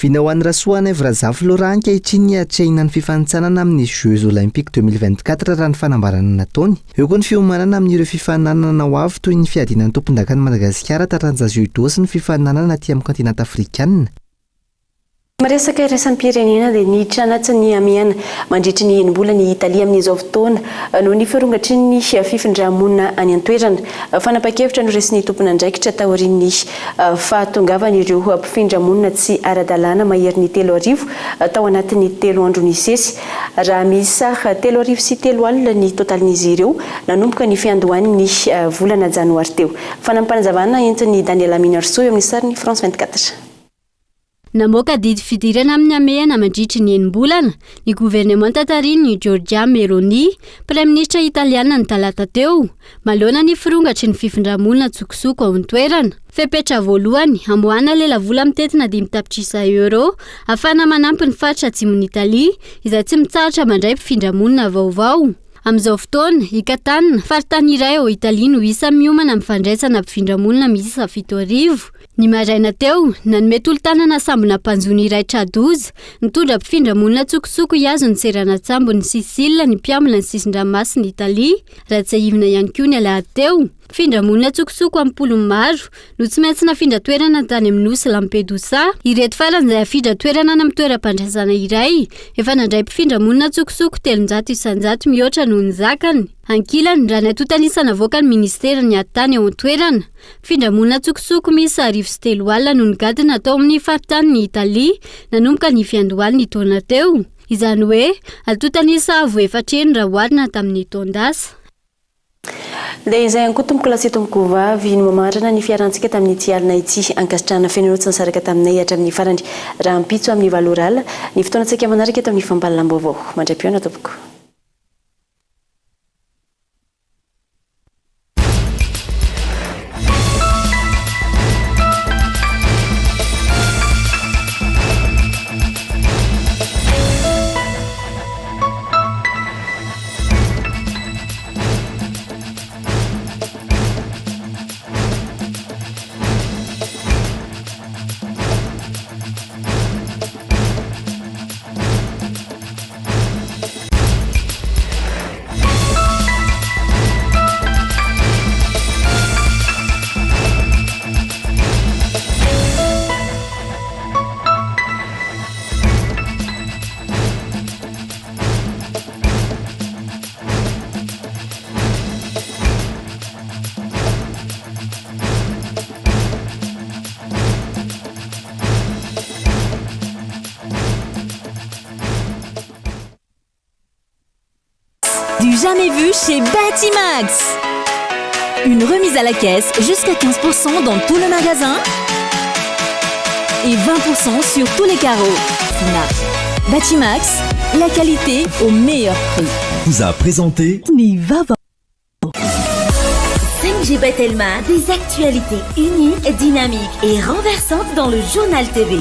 Vina ho an'i Rasoanaivo Razafy Laura ankehitriny ny hiatrehina ny fifanintsanana amin'ny Jeux Olympiques 2024 raha ny fanambarana nataony. Eo koa ny fiomanana amin'ireo fifaninanana ho avy toy ny fiadiana ny tompondakan'i Madagasikara taranja judo sy ny fifaninanana aty amin'ny kaontinanta afrikanina. Miresaka iraisam-pirenena dia niditra anatin'ny hamehana mandritry ny enim-bolana i Italia amin'izao fotoana noho ny firongatry ny fifindra-monina any an-toerana. Fanapahan-kevitra noraisin'ny tompon'andraikitra taorian'ny fahatongavan'ireo mpifindra monina tsy ara-dalàna maherin'ny 3000 tao anatin'ny telo andro nisesy, raha miisa 3300 ny totalin'izy ireo nanomboka ny fiandohan'ny volana janoary teo. Fanampim-panazavana entin'i Daniela Minarsoa eo amin'ny sarin'ny France 24. Namoaka didy fidirana amin'ny hamehana mandritry ny enim-bolana ny governemanta tarihin'i Giorgia Meloni, praiminisitra italiana ny talata teo, manoloana ny firongatry ny fifindra-monina an-tsokosoko ao an-toerana. Fepetra voalohany, hamoahana lelavola mitentina 5 tapitrisa euro ahafahana manampy ny faritra atsimon'i Italia, izay tsy mitsahatra mandray mpifindra-monina vaovao. Amin'izao fotoana, i Catane, faritany iray ao Italia no isan'ny miomana amin'ny fandraisana mpifindra-monina miisa 7000. Ny maraina teo, nanome tolo-tanana sambona mpanjono iray tra-doza, nitondra mpifindra monina an-tsokosoko hihazo ny seranan-tsambon'i Sicile ny mpiambina ny sisin-dranomasin'i Italia, raha tsiahivina ihany koa ny alahady teo. Mpifindra monina an-tsokosoko am-polony maro no tsy maintsy nafindra toerana tany amin'ny nosy Lampedusa. Ireto farany izay hafindra toerana any amin'ny toeram-pandraisana iray efa nandray mpifindra monina an-tsokosoko 300% mihoatra noho ny zakany. Ankilany, raha ny antontan'isa navoakan'ny minisiteran'ny ady tany ao an-toerana, Mpifindramonina an-tsokosoko miisa 1100 no nigadona tao amin'ny faritanin'i Italia nanomboka ny fiandohan'ny taona teo. Izany hoe, antontan'isa avo efatra heny raha oharina tamin'ny taon-dasa. Dia izay ihany koa tompoko lahy sy tompoko vavy no mamarana ny fiarantsika tamin'ity alina ity. Ankasitrahana feno ireo tsy nisaraka taminay hatramin'ny farany. Rahampitso amin'ny valo ora alina ny fotoanantsika manaraka eto amin'ny fampahalalam-baovao. Mandra-pihaona tompoko. Du jamais vu chez Batimax. Une remise à la caisse jusqu'à 15% dans tout le magasin et 20% sur tous les carreaux. Batimax, la qualité au meilleur prix. Vous a présenté 5G Batelma, des actualités uniques, dynamiques et renversantes dans le journal TV.